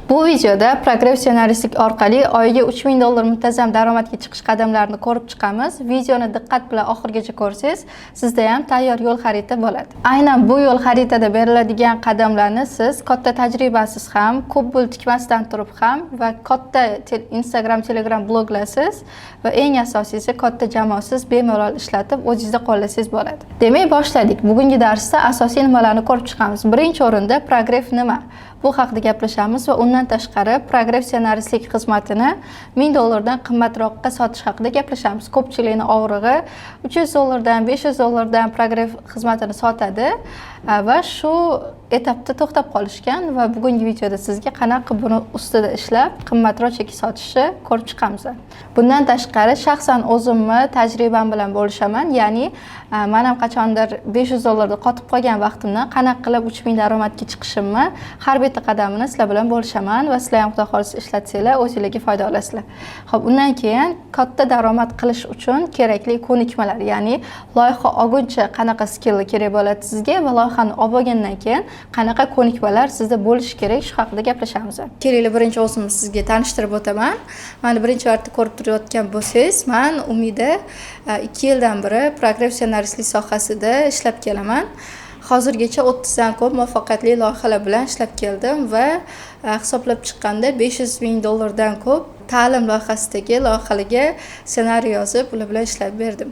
Bu videoda прогрев ssenaristlik orqali oyiga 3000 dollar muntazam daromadga chiqish qadamlarini ko'rib chiqamiz. Videoni diqqat bilan oxirigacha ko'rsangiz, sizda ham tayyor yo'l xarita bo'ladi. Aynan bu yo'l xaritada beriladigan qadamlarni siz katta tajribasiz ham, ko'p pul tikmasdan turib ham va katta Instagram, Telegram bloglarsiz va eng asosiysi, katta jamoasiz bemalol ishlatib, o'zingizda qo'llasangiz bo'ladi. Demak, boshladik. Bugungi darsda asosiy nimalarni ko'rib chiqamiz? Birinchi o'rinda прогрев nima? Bu haqida gaplashamiz va undan tashqari прогрев ssenaristlik xizmatini 1000 dollardan qimmatroqqa sotish haqida gaplashamiz. Ko'pchilikni og'rig'i 300 dollardan, 500 dollardan прогрев xizmatini sotadi va shu etapda to'xtab qolishgan va bugungi videoda sizga qanaqa buni ustida ishlab, qimmatroq cheki sotishni ko'rib chiqamiz. Bundan tashqari, shaxsan o'zimni tajribam bilan bo'lishaman, ya'ni man ham qachondir 500 dollarda qotib qolgan vaqtimdan qanaqa qilib 3000 daromadga chiqishimni har bitta qadamini sizlar bilan bo'lishaman va sizlar ham, xudo xohlasa, ishlatsanglar, o'zinglarga foyda olasizlar. Xo'p, undan keyin katta daromad qilish uchun kerakli ko'nikmalar, ya'ni loyiha olguncha qanaqa skill kerak bo'ladi sizga va loyihani olib olgandan keyin qanaqa ko'nikmalar sizda bo'lishi kerak, shu haqida gaplashamiz. Kelinglar, birinchi o'zimni sizga tanishtirib o'taman. Mani birinchi marta ko'rib turayotgan bo'lsangiz, man Umida, 2 yildan beri прогрев ssenaristlik sohasida ishlab kelaman. Hozirgacha 30 dan ko'p muvaffaqiyatli loyihalar bilan ishlab keldim va hisoblab chiqqanda 500 ming dollardan ko'p ta'lim loyihasidagi loyihalarga ssenariy yozib, ular bilan ishlab berdim.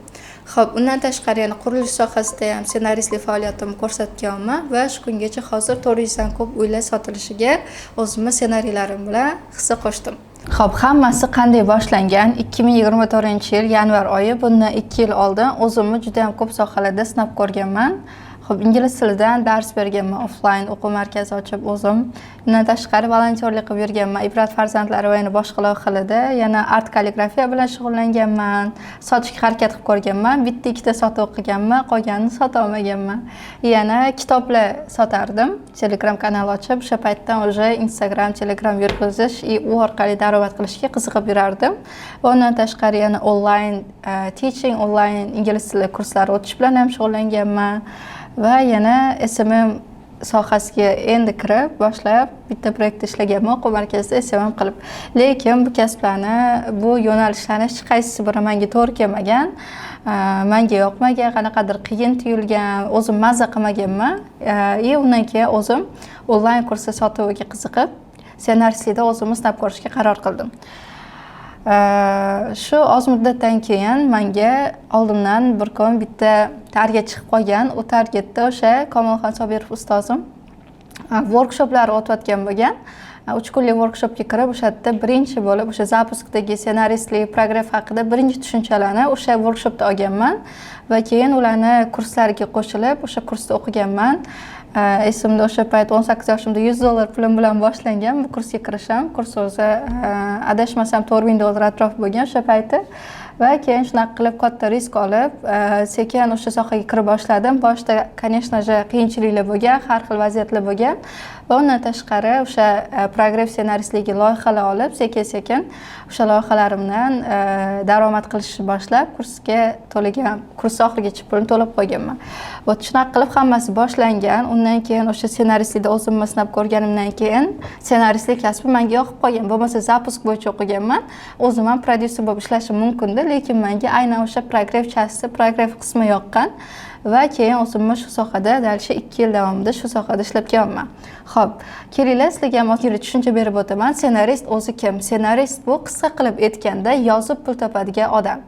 Xo'p, undan tashqari yana qurilish sohasida ham ssenaristlik faoliyatimni ko'rsatganman va shu kungacha hozir 400 dan ko'p uylar sotilishiga o'zimni ssenariylarim bilan hissa qo'shdim. Xo'p, hammasi qanday boshlangan? 2024-yil yanvar oyi, bundan 2 yil oldin o'zimni juda ham ko'p sohalarda sinab ko'rganman. Xo'p, ingliz tilidan dars berganman offlayn o'quv markazi ochib o'zim. Undan tashqari volontyorlik qilib yurganman Ibrat farzandlari va yana boshqa loyihalarda. Yana art kalligrafiya bilan shug'ullanganman. Sotishga harakat qilib ko'rganman. Bitta ikkita sotuv qilganman, qolganini sota olmaganman. Yana kitoblar sotardim. Telegram kanal ochib, o'sha paytdan уже Instagram, Telegram yurg'izish и u orqali daromad qilishga qiziqib yurardim. Va undan tashqari yana onlayn teaching, onlayn ingliz tili kurslari o'tish bilan ham shug'ullanganman. Va yana SMM sohasiga endi kirib, boshlab bitta proyektda ishlaganman o'quv markazida SMM qilib. Lekin bu kasblarni, bu yo'nalishlarni hech qaysisi biri menga to'g'ri kelmagan. Menga yoqmagan, qanaqadir qiyin tuyulgan, o'zim mazza qilmaganman. И undan keyin o'zim onlayn kurslar sotuviga qiziqib, ssenaristlikda o'zimni sinab ko'rishga qaror qildim. Shu oz muddatdan keyin menga oldimdan bir kun bitta target chiqib qolgan. U targetda o'sha Komilxon Sobirov ustozim workshoplari o'tayotgan bo'lgan. 3 kunlik workshopga kirib, o'sha yerda birinchi bo'lib o'sha запуск dagi ssenaristlik, прогрев haqida birinchi tushunchalarni o'sha workshopda olganman va keyin ularni kurslariga qo'shilib, o'sha kursda o'qiganman. Esimda, o'sha payt 18 yoshimda 100 dollar pulim bilan boshlangan bu kursga kirishim. Kurs o'zi, adashmasam, 4000 dollar atrofi bo'lgan o'sha payti. Va keyin shunaqa qilib katta risk olib, sekin o'sha sohaga kira boshladim. Boshida, конечно же, qiyinchiliklar bo'lgan, har xil vaziyatlar bo'lgan va undan tashqari o'sha прогрев ssenaristligi loyihalar olib, sekin-sekin o'sha loyihalarimdan daromad qilishni boshlab, kursga to'lagan, kurs oxirigacha pulni to'lab qo'yganman. Вот shunaqa qilib hammasi boshlangan. Undan keyin o'sha ssenaristlikda o'zimni sinab ko'rganimdan keyin ssenaristlik kasbi menga yoqib qolgan. Bo'lmasa, запуск bo'yicha o'qiganman. O'zim ham prodyuser bo'lib ishlashim mumkin-da, lekin menga aynan o'sha прогрев части, прогрев qismi yoqqan va keyin o'zimni shu sohada дальше 2 yil davomida shu sohada ishlab kelyapman. Xo'p, kelinglar, sizlarga ham ozgina tushuncha berib o'taman. Ssenarist o'zi kim? Ssenarist bu, qisqa qilib aytganda, yozib pul topadigan odam.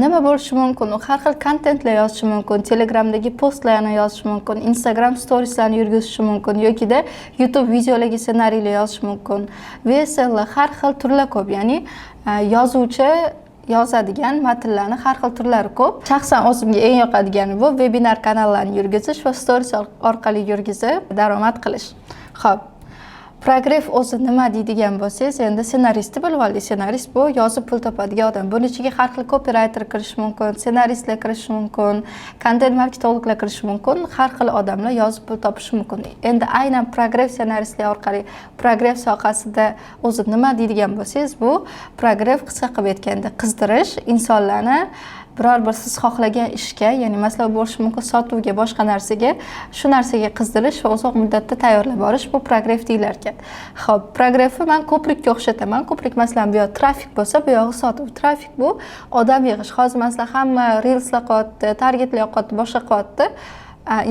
Nima bo'lishi mumkin? U har xil kontentlar yozishi mumkin, Telegramdagi postlarni yozishi mumkin, Instagram storieslarni yurgizishi mumkin yokida YouTube videolarga ssenariylar yozishi mumkin. VSL, har xil turlar ko'p, ya'ni yozuvchi yozadigan matnlarni har xil turlari ko'p. Shaxsan o'zimga eng yoqadigani bu webinar kanallarni yurgizish va stories orqali yurgizib daromad qilish. Xo'p, прогрев o'zi nima deydigan bo'lsangiz, endi ssenaristni bilib oldik. Ssenarist bu yozib pul topadigan odam. Buni ichiga har xil copywriter kirishi mumkin, ssenaristlar kirishi mumkin, kontent marketologlar kirishi mumkin, har xil odamlar yozib pul topishi mumkin. Endi aynan прогрев ssenaristlik orqali прогрев sohasida o'zi nima deydigan bo'lsangiz, bu прогрев, qisqa qilib aytganda, qizdirish insonlarni. Biror bir siz xohlagan ishga, ya'ni masalan, bo'lishi mumkin sotuvga, boshqa narsaga, shu narsaga qizdirish va uzoq muddatda tayyorlab borish, bu прогрев deyilar ekan. Ho'p, прогрев ni man ko'prikka o'xshataman. Ko'prik, masalan, bu yoq trafik bo'lsa, bu yog'i sotuv. Trafik bu odam yig'ish. Hozir, masalan, hamma reelslar qilyapti, targetlar yoqyapti, boshqa qilyapti,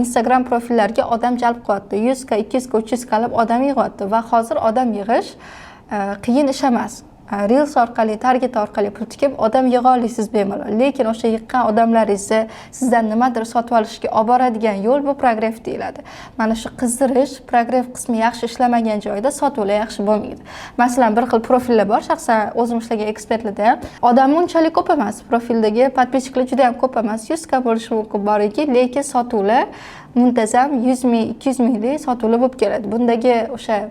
Instagram profillarga odam jalb qilyapti, 100 ka, 200 ka, 300 kalab odam yig'yapti. Va hozir odam yig'ish qiyin ish emas. Reels orqali, target orqali pul tikib odam yig'a olasiz bemalol. Lekin o'sha yiqqan odamlaringizni sizdan nimadir sotib olishga olib boradigan yo'l, bu прогрев deyiladi. Mana shu qizdirish, прогрев qismi yaxshi ishlamagan joyda sotuvlar yaxshi bo'lmaydi. Masalan, bir xil profillar bor, shaxsan o'zim ishlagan ekspertlarda ham odam unchalik ko'p emas, profildagi подписчик lar juda yam ko'p emas, 100 ka bo'lishi mumkin boriki, lekin sotuvlar muntazam 100 000, 200 minglik sotuvlar bo'lib keladi. Bundagi o'sha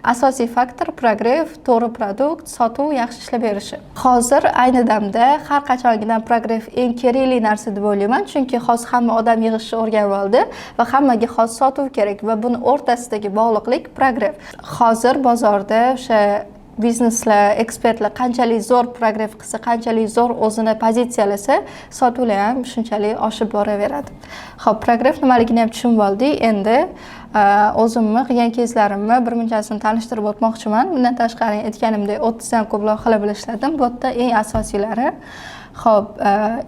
asosiy faktor прогрев, to'g'ri продукт, sotuv yaxshi ishlab berishi. Hozir ayni damda har qachongidan прогрев eng kerakli narsa deb o'ylayman, chunki hozir hamma odam yig'ishni o'rganib oldi va hammaga hozir sotuv kerak va buni o'rtasidagi bog'liqlik прогрев. Hozir bozorda o'sha bizneslar, ekspertlar qanchalik zo'r прогрев qilsa, qanchalik zo'r o'zini pozitsiyalasa, sotuvlar ham shunchalik oshib boraveradi. Ho'p, прогрев nimaligini ham tushunib oldik. Endi o'zimni qilgan keyslarimni bir munchasini tanishtirib o'tmoqchiman. Bundan tashqari, aytganimdek, 30dan ko'p loyihalar bilan ishladim. Bu yerda eng asosiylari. Ho'p,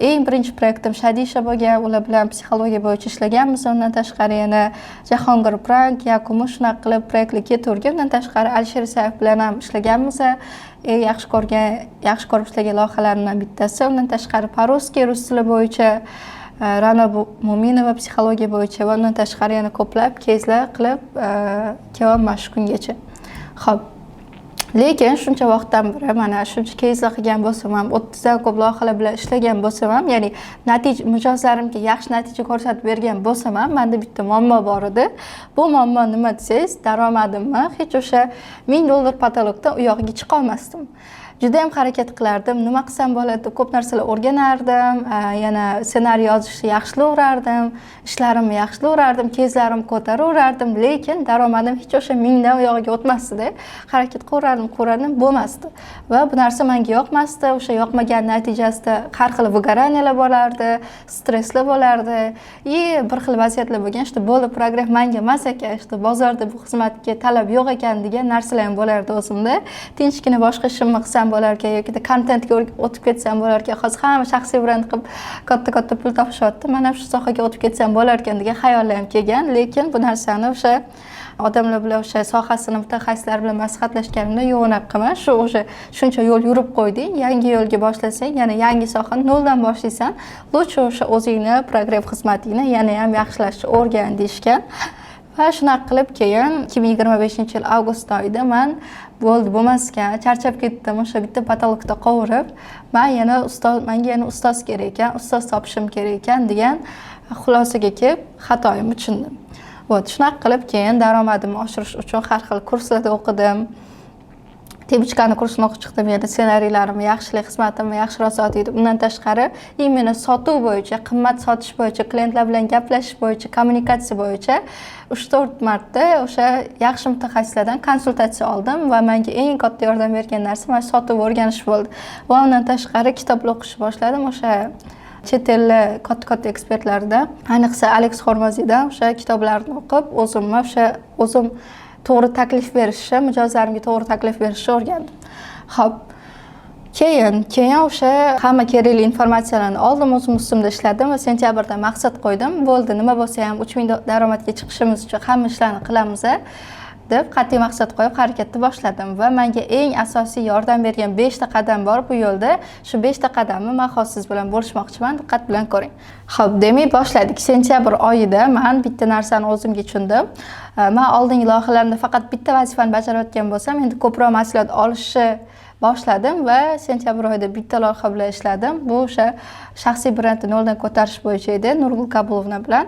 eng birinchi proyektim Shadisha bo'lgan, ular bilan psixologiya bo'yicha ishlaganmiz. Undan tashqari yana Jahongir Prank, Yakumi, shunaqa qilib proyektlar ketavergan. Undan tashqari Alisher Isayev bilan ham ishlaganmiz, eng yaxshi ko'rgan, yaxshi ko'rib ishlagan loyihalarimdan bittasi. Undan tashqari по-русски, rus tili bo'yicha Ra'no Mo'minova, psixologiya bo'yicha va undan tashqari yana ko'plab keyslar qilib kelyapman shu kungacha. Ho'p, lekin shuncha vaqtdan beri mana shuncha keyslar qilgan bo'lsam ham, 30dan ko'p loyihalar bilan ishlagan bo'lsam ham, ya'ni natija, mijozlarimga yaxshi natija ko'rsatib bergan bo'lsam ham, manda bitta muammo bor edi. Bu muammo nima desangiz, daromadimni hech o'sha 1000 dollar потолок dan u yog'iga chiqolmasdim. Judayam harakat qilardim, nima qilsam bo'ladi deb ko'p narsalar o'rganardim, yana ssenariy yozishni yaxshilayverardim, ishlarimni yaxshilayverardim, keyslarimni ko'taraverardim, lekin daromadim hech o'sha 1000dan u yog'iga o'tmasdida. Harakat qilaverardim, qilaverardim, bo'lmasdi va bu narsa menga yoqmasdi. O'sha yoqmagan natijasida har xil выгорания lar bo'lardi, stresslar bo'lardi и bir xil vaziyatlar bo'lgan, что bo'ldi, прогрев manga emas ekan, что bozorda bu xizmatga talab yo'q ekan degan narsalar ham bo'lardi o'zimda. Tinchgina boshqa ishimni qilsam bo'lar ekan yoki kontentga o'tib ketsam bo'lar ekan, hozir hamma shaxsiy brend qilib katta katta pul topishyapti, man ham shu sohaga o'tib ketsam bo'lar ekan degan xayollar ham kelgan. Lekin bu narsani o'sha odamlar bilan, o'sha sohasini mutaxassislari bilan maslahatlashganimda, yo'q, unaqa qilma, shu o'sha shuncha yo'l yurib qo'yding, yangi yo'lga boshlasang, yana yangi sohani noldan boshlaysan, лучше o'sha o'zingni прогрев xizmatingni yana ham yaxshilashni o'rgan, deyishgan. Va shunaqa qilib keyin 2025-yil avgust oyida man bo'ldi, bo'lmas ekan, charchab ketdim o'sha bitta потолок da qovurib, man yana ustoz, manga yana ustoz kerak ekan, ustoz topishim kerak ekan degan xulosaga kelib, xatoyimni tushundim. Вот shunaqa qilib keyin daromadimni oshirish uchun har xil kurslarda o'qidim. Tebichkani kursini o'qib chiqdim, yana ssenariylarimni yaxshilik, xizmatimni yaxshiroq sotib. Undan tashqari, именно sotuv bo'yicha, qimmat sotish bo'yicha, klientlar bilan gaplashish bo'yicha, kommunikatsiya bo'yicha 3-4 marta o'sha yaxshi mutaxassislardan konsultatsiya oldim va menga eng katta yordam bergan narsa mana shu sotuv o'rganish bo'ldi. Va undan tashqari kitoblar o'qishni boshladim o'sha chet elli katta katta ekspertlardan, ayniqsa Aleks Xormoziydan o'sha kitoblarni o'qib, o'zimni o'sha o'zim to'g'ri taklif berishni, mijozlarimga to'g'ri taklif berishni o'rgandim. Ho'p, keyin o'sha hamma kerakli informatsiyalarni oldim, o'zim ustimda ishladim va sentyabrda maqsad qo'ydim: bo'ldi, nima bo'lsa ham 3000 daromadga chiqishimiz uchun hamma ishlarni qilamiz deb qat'iy maqsad qo'yib, harakatni boshladim. Va menga eng asosiy yordam bergan beshta qadam bor bu yo'lda. Shu beshta qadamni man hozir siz bilan bo'lishmoqchiman, diqqat bilan ko'ring. Ho'p, demak, boshladik. Sentyabr oyida man bitta narsani o'zimga tushundim. Man oldingi loyihalarimda faqat bitta vazifani bajarayotgan bo'lsam, endi ko'proq mas'uliyat olishni boshladim va sentyabr oyida bitta loyiha bilan ishladim. Bu o'sha shaxsiy brendni noldan ko'tarish bo'yicha edi, Nurgul Kabulovna bilan.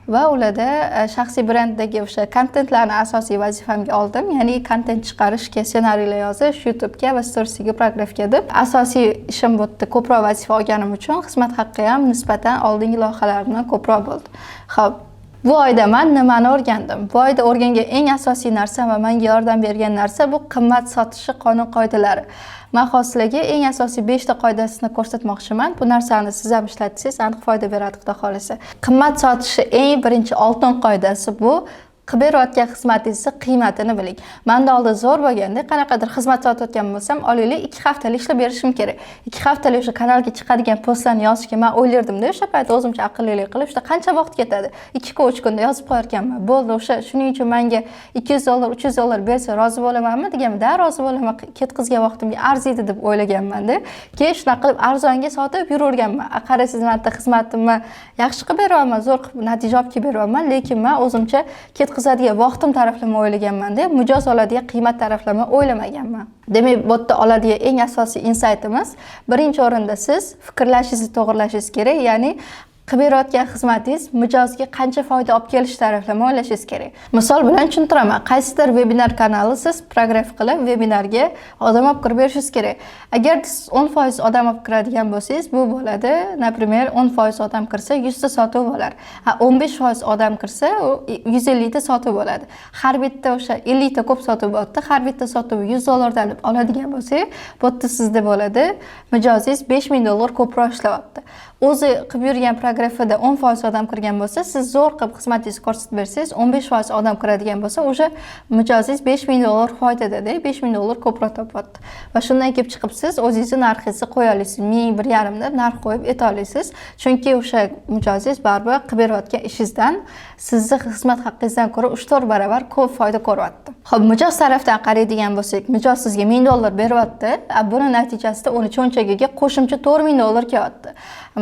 Va ularda shaxsiy brenddagi o'sha kontentlarni asosiy vazifamga oldim, ya'ni kontent chiqarishga, ssenariylar yozish, YouTubega va storiesiga прогрев ga deb. Asosiy ishim bu yerda ko'proq vazifa olganim uchun xizmat haqqi ham nisbatan oldingi loyihalarimdan ko'proq bo'ldi. Ho'p, Bu oyda man nimani o'rgandim? Bu oyda o'rgangan eng asosiy narsa va menga yordam bergan narsa bu qimmat sotishi qonun qoidalari. Man hozir sizlarga eng asosiy 5 ta qoidasini ko'rsatmoqchiman. Bu narsani siz ham ishlatsangiz, aniq foyda beradi, Xudo xohlasa. Qimmat sotishi eng birinchi oltin qoidasi bu: qilib berayotgan xizmatingizni qiymatini biling. Manda oldin zo'r bo'lganda, qanaqadir xizmat sotayotgan bo'lsam, olaylik, 2 haftalik ishlab berishim kerak. 2 haftalik o'sha kanalga chiqadigan postlarni yozishga man o'ylardimda o'sha payt o'zimcha aqllilik qilib, o'sha qancha vaqt ketadi, 2 kun, 3 kunda yozib qo'yar ekanman, bo'ldi. O'sha shuning uchun manga 200 dollar, 300 dollar bersa, rozi bo'lamanmi deganman da, rozi bo'laman, ketkazgan vaqtimga arziydi deb o'ylaganmanda. Keyin shunaqa qilib arzonga sotib yuraverganman. Qarasangiz, man bitta xizmatimni yaxshi qilib beryapman, zo'r qilib natija olib kelib beryapman, lekin man o'zimcha ketkazadigan vaqtim taraflama o'ylaganmanda, mijoz oladigan qiymat taraflama o'ylamaganman. Demak, bu yerda oladigan eng asosiy insaytimiz: birinchi o'rinda siz fikrlashingizni to'g'irlashingiz kerak, ya'ni qilib berayotgan xizmatingiz mijozga qancha foyda olib kelishi taraflama o'ylashingiz kerak. Misol bilan tushuntiraman. Qaysidir vebinar kanali, siz прогрев qilib, vebinarga odam olib kirib berishingiz kerak. Agar siz 10% odam olib kiradigan bo'lsangiz, bu bo'ladi, например, 10% odam kirsa, 100 ta sotuv bo'lar. Ha, 15% odam kirsa, u 150 ta sotuv bo'ladi. Har bitta o'sha 50 ta ko'p sotuv bo'lyapti, har bitta sotuv 100 dollardan deb oladigan bo'lsak, bu yerda sizda bo'ladi, mijozingiz 5000 dollar ko'proq ishlayapti. O'zi qilib yurgan прогрев ida 10% odam kirgan bo'lsa, siz zo'r qilib xizmatingizni ko'rsatib bersangiz, 15% odam kiradigan bo'lsa, уже mijozingiz 5000 dollar foydada, 5000 dollar ko'proq topyapti. Va shundan kelib chiqib siz o'zingizni narxingizni qo'ya olasiz, 1000, 1,5 deb narx qo'yib ayta olasiz, chunki o'sha mijozingiz baribir qilib berayotgan ishingizdan, sizni xizmat haqqingizdan ko'ra 3-4 barobar ko'p foyda ko'ryapti. Ho'p, mijoz tarafdan qaraydigan bo'lsak, mijoz sizga 1000 dollar beryapti, a buni natijasida uni cho'ntagiga qo'shimcha 4000 dollar kelyapti.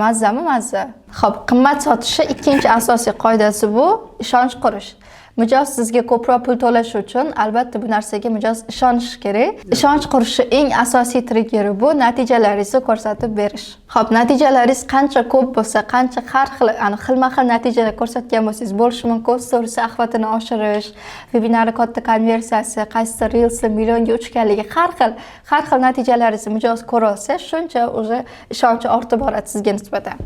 Mazzami, mazza. Ho'p, qimmat sotishi ikkinchi asosiy qoidasi bu ishonch qurish. Mijoz sizga ko'proq pul to'lashi uchun, albatta, bu narsaga mijoz ishonishi kerak. Ishonch qurishi eng asosiy triggeri bu natijalaringizni ko'rsatib berish. Ho'p, natijalaringiz qancha ko'p bo'lsa, qancha har xil, ani xilma xil natijalar ko'rsatgan bo'lsangiz, bo'lishi mumkin stories охват ini oshirish, vebinarni katta konversiyasi, qaysidir reelsni millionga uchganligi, har xil natijalaringizni mijoz ko'ra olsa, shuncha уже ishonchi ortib boradi sizga nisbatan.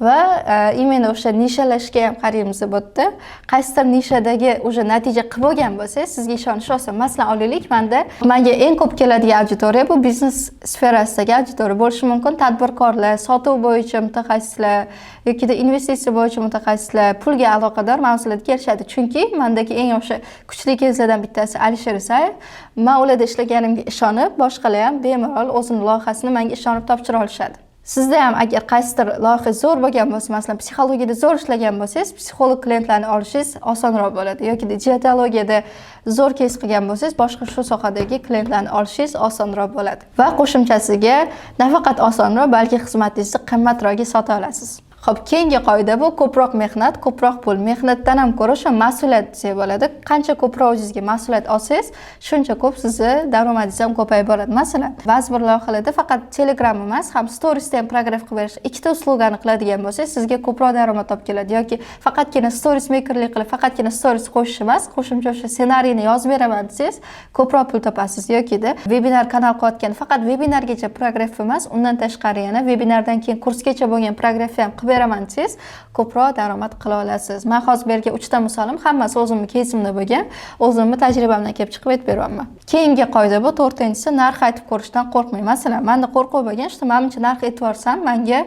Va именно o'sha nishalashga ham qaraymiz. Bu yerda qaysidir nishadagi уже natija qilib bo'lgan bo'lsangiz, sizga ishonish oson. Masalan, olaylik, manga eng ko'p keladigan auditoriya bu biznes sferasidagi auditoriya bo'lishi mumkin: tadbirkorlar, sotuv bo'yicha mutaxassislar yokida investitsiya bo'yicha mutaxassislar, pulga aloqador mavzularda kelishadi, chunki mandagi eng o'sha kuchli keyslardan bittasi Alisher Isayev. Man ularda ishlaganimga ishonib, boshqalar ham bemalol o'zini loyihasini manga ishonib topshira olishadi. Sizda ham agar qaysidir loyiha zo'r bo'lgan bo'lsa, masalan, psixologiyada zo'r ishlagan bo'lsangiz, psixolog klientlarni olishingiz osonroq bo'ladi yoki dietologiyada zo'r keys qilgan bo'lsangiz, boshqa shu sohadagi klientlarni olishingiz osonroq bo'ladi. Va qo'shimchasiga, nafaqat osonroq, balki xizmatingizni qimmatroqga sota olasiz. Ho'p, keyingi qoida bu ko'proq mehnat, ko'proq pul. Mehnatdan ham ko'ra o'sha mas'uliyat desak bo'ladi. Qancha ko'proq o'zingizga mas'uliyat olsangiz, shuncha ko'p sizni daromadingiz ham ko'payib boradi. Masalan, ba'zi bir loyihalarda faqat Telegram emas, ham storiesda ham прогрев qilib berish, ikkita услуга ni qiladigan bo'lsangiz, sizga ko'proq daromad olib keladi. Yoki faqatgina stories makerlik qilib, faqatgina stories qo'shish emas, qo'shimcha o'sha ssenariyni yozib beraman desangiz, ko'proq pul topasiz. Yokida vebinar kanal qilayotgan, faqat vebinargacha прогрев emas, undan tashqari yana vebinardan keyin kursgacha bo'lgan прогрев ham qilib beraman desangiz, ko'proq daromad qila olasiz. Man hozir bergan uchta misolim hammasi o'zimni keysimda bo'lgan, o'zimni tajribamdan kelib chiqib aytib beryapman. Keyingi qoida bu to'rtinchisi: narx aytib ko'rishdan qo'rqmang. Masalan, manda qo'rquv bo'lgan, что manimcha narx aytib yuborsam, manga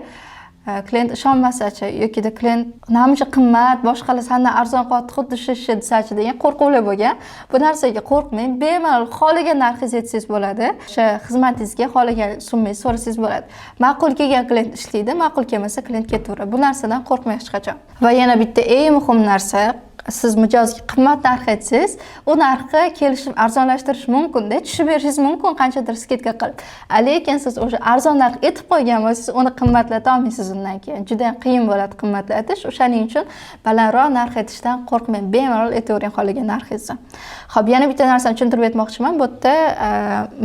klient ishonmasachi yokida klient namuncha qimmat, boshqalar sandan arzon qilyapti, xuddi shu shu desachi degan qo'rquvlar bo'lgan. Bu narsaga qo'rqmang, bemalol xohlagan narxingizni aytsangiz bo'ladi, o'sha xizmatingizga xohlagan summangizni so'rasangiz bo'ladi. Ma'qul kelgan klient ishlaydi, ma'qul kelmasa, klient ketaveradi. Bu narsadan qo'rqmang hech qachon. Va yana bitta eng muhim narsa: siz mijozga qimmat narx aytsangiz, u narxni kelishib arzonlashtirish mumkinda, tushib berishingiz mumkin qanchadir скидка qilib. Lekin siz o'sha arzon narx aytib qo'ygan bo'lsangiz, uni qimmatlata olmaysiz undan keyin, juda qiyin bo'ladi qimmatlatish. O'shaning uchun balandroq narx aytishdan qo'rqmang, bemalol aytavering xohlagan narxingizni. Ho'p, yana bitta narsani tushuntirib aytmoqchiman. Bu yerda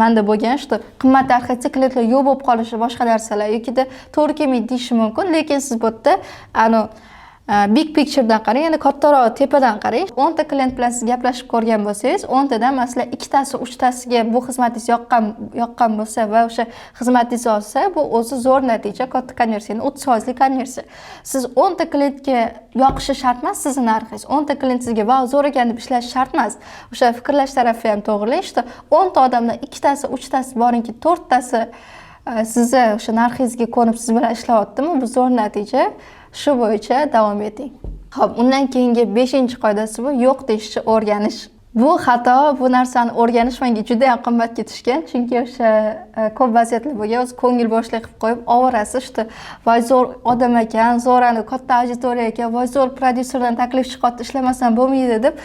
manda bo'lgan, что qimmat narx aytsa, klientlar yo'q bo'lib qolishi, boshqa narsalar yokida to'g'ri kelmaydi deyishi mumkin, lekin siz bu yerda anavi Big picturedan qarang, ya'ni kattaroq tepadan qarang. 10 ta klient bilan siz gaplashib ko'rgan bo'lsangiz, 10 tadan masalan ikkitasi, uchtasiga bu xizmatingiz yoqqan bo'lsa va o'sha xizmatingizni olsa, bu o'zi zo'r natija, katta konversiya, ya'ni 30 foizli konversiya. Siz 10 ta klientga yoqishi shart emas sizni narxingiz, 10 ta klient sizga "Vau, zo'r ekan" deb ishlashi shart emas. O'sha fikrlash tarafi ham to'g'ri, что 10 ta odamdan ikkitasi, uchtasi, boringki to'rttasi sizni o'sha narxingizga ko'nib, siz bilan ishlayaptimi, bu zo'r natija. Shu bo'yicha davom eting. Ho'p, undan keyingi beshinchi qoidasi bu yo'q deyishni o'rganish. Bu xato, bu narsani o'rganish menga juda yam qimmatga tushgan, chunki o'sha ko'p vaziyatlar bo'lgan, o'zi ko'ngil bo'shlik qilib qo'yib ovorasiz, что voy, zo'r odam ekan, zo'r, ani katta auditoriya ekan, voy, zo'r prodyuserdan taklif chiqyapti, ishlamasam bo'lmaydi deb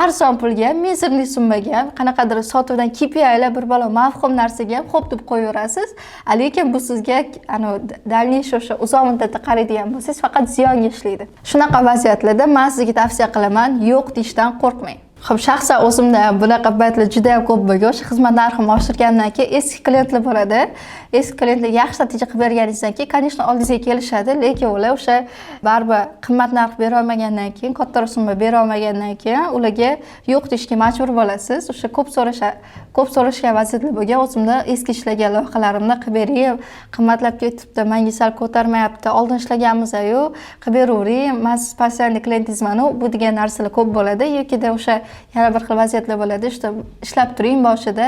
arzon pulga ham, мизерный summaga ham, qanaqadir sotuvdan KPIlar, bir balo mavhum narsaga ham xo'p deb qo'yaverasiz. Lekin bu sizga anavi дальнейший, o'sha uzoq muddatda qaraydigan bo'lsangiz, faqat ziyonga ishlaydi. Shunaqa vaziyatlarda man sizga tavsiya qilaman, yo'q deyishdan qo'rqmang. Ho'p, shaxsan o'zimda ham bunaqa paytlar juda yam ko'p bo'lgan. O'sha xizmat narximni oshirgandan keyin eski klientlar bo'ladi. Eski klientlar yaxshi natija qilib berganingizdan keyin, конечно, oldingizga kelishadi, lekin ular o'sha baribir qimmat narx bera olmagandan keyin, kattaroq summa bera olmagandan keyin ularga yo'q deyishga majbur bo'lasiz. O'sha ko'p so'rashgan vaziyatlar bo'lgan o'zimda. Eski ishlagan loyihalarimni qilib bering, qimmatlab ketibdi, manga sal ko'tarmayapti, oldin ishlaganmiz-yu, qilib beravering, man siz постоянный klientingizmanu, bu degan narsalar ko'p bo'ladi. Yokida o'sha yana bir xil vaziyatlar bo'ladi, что ishlab turing boshida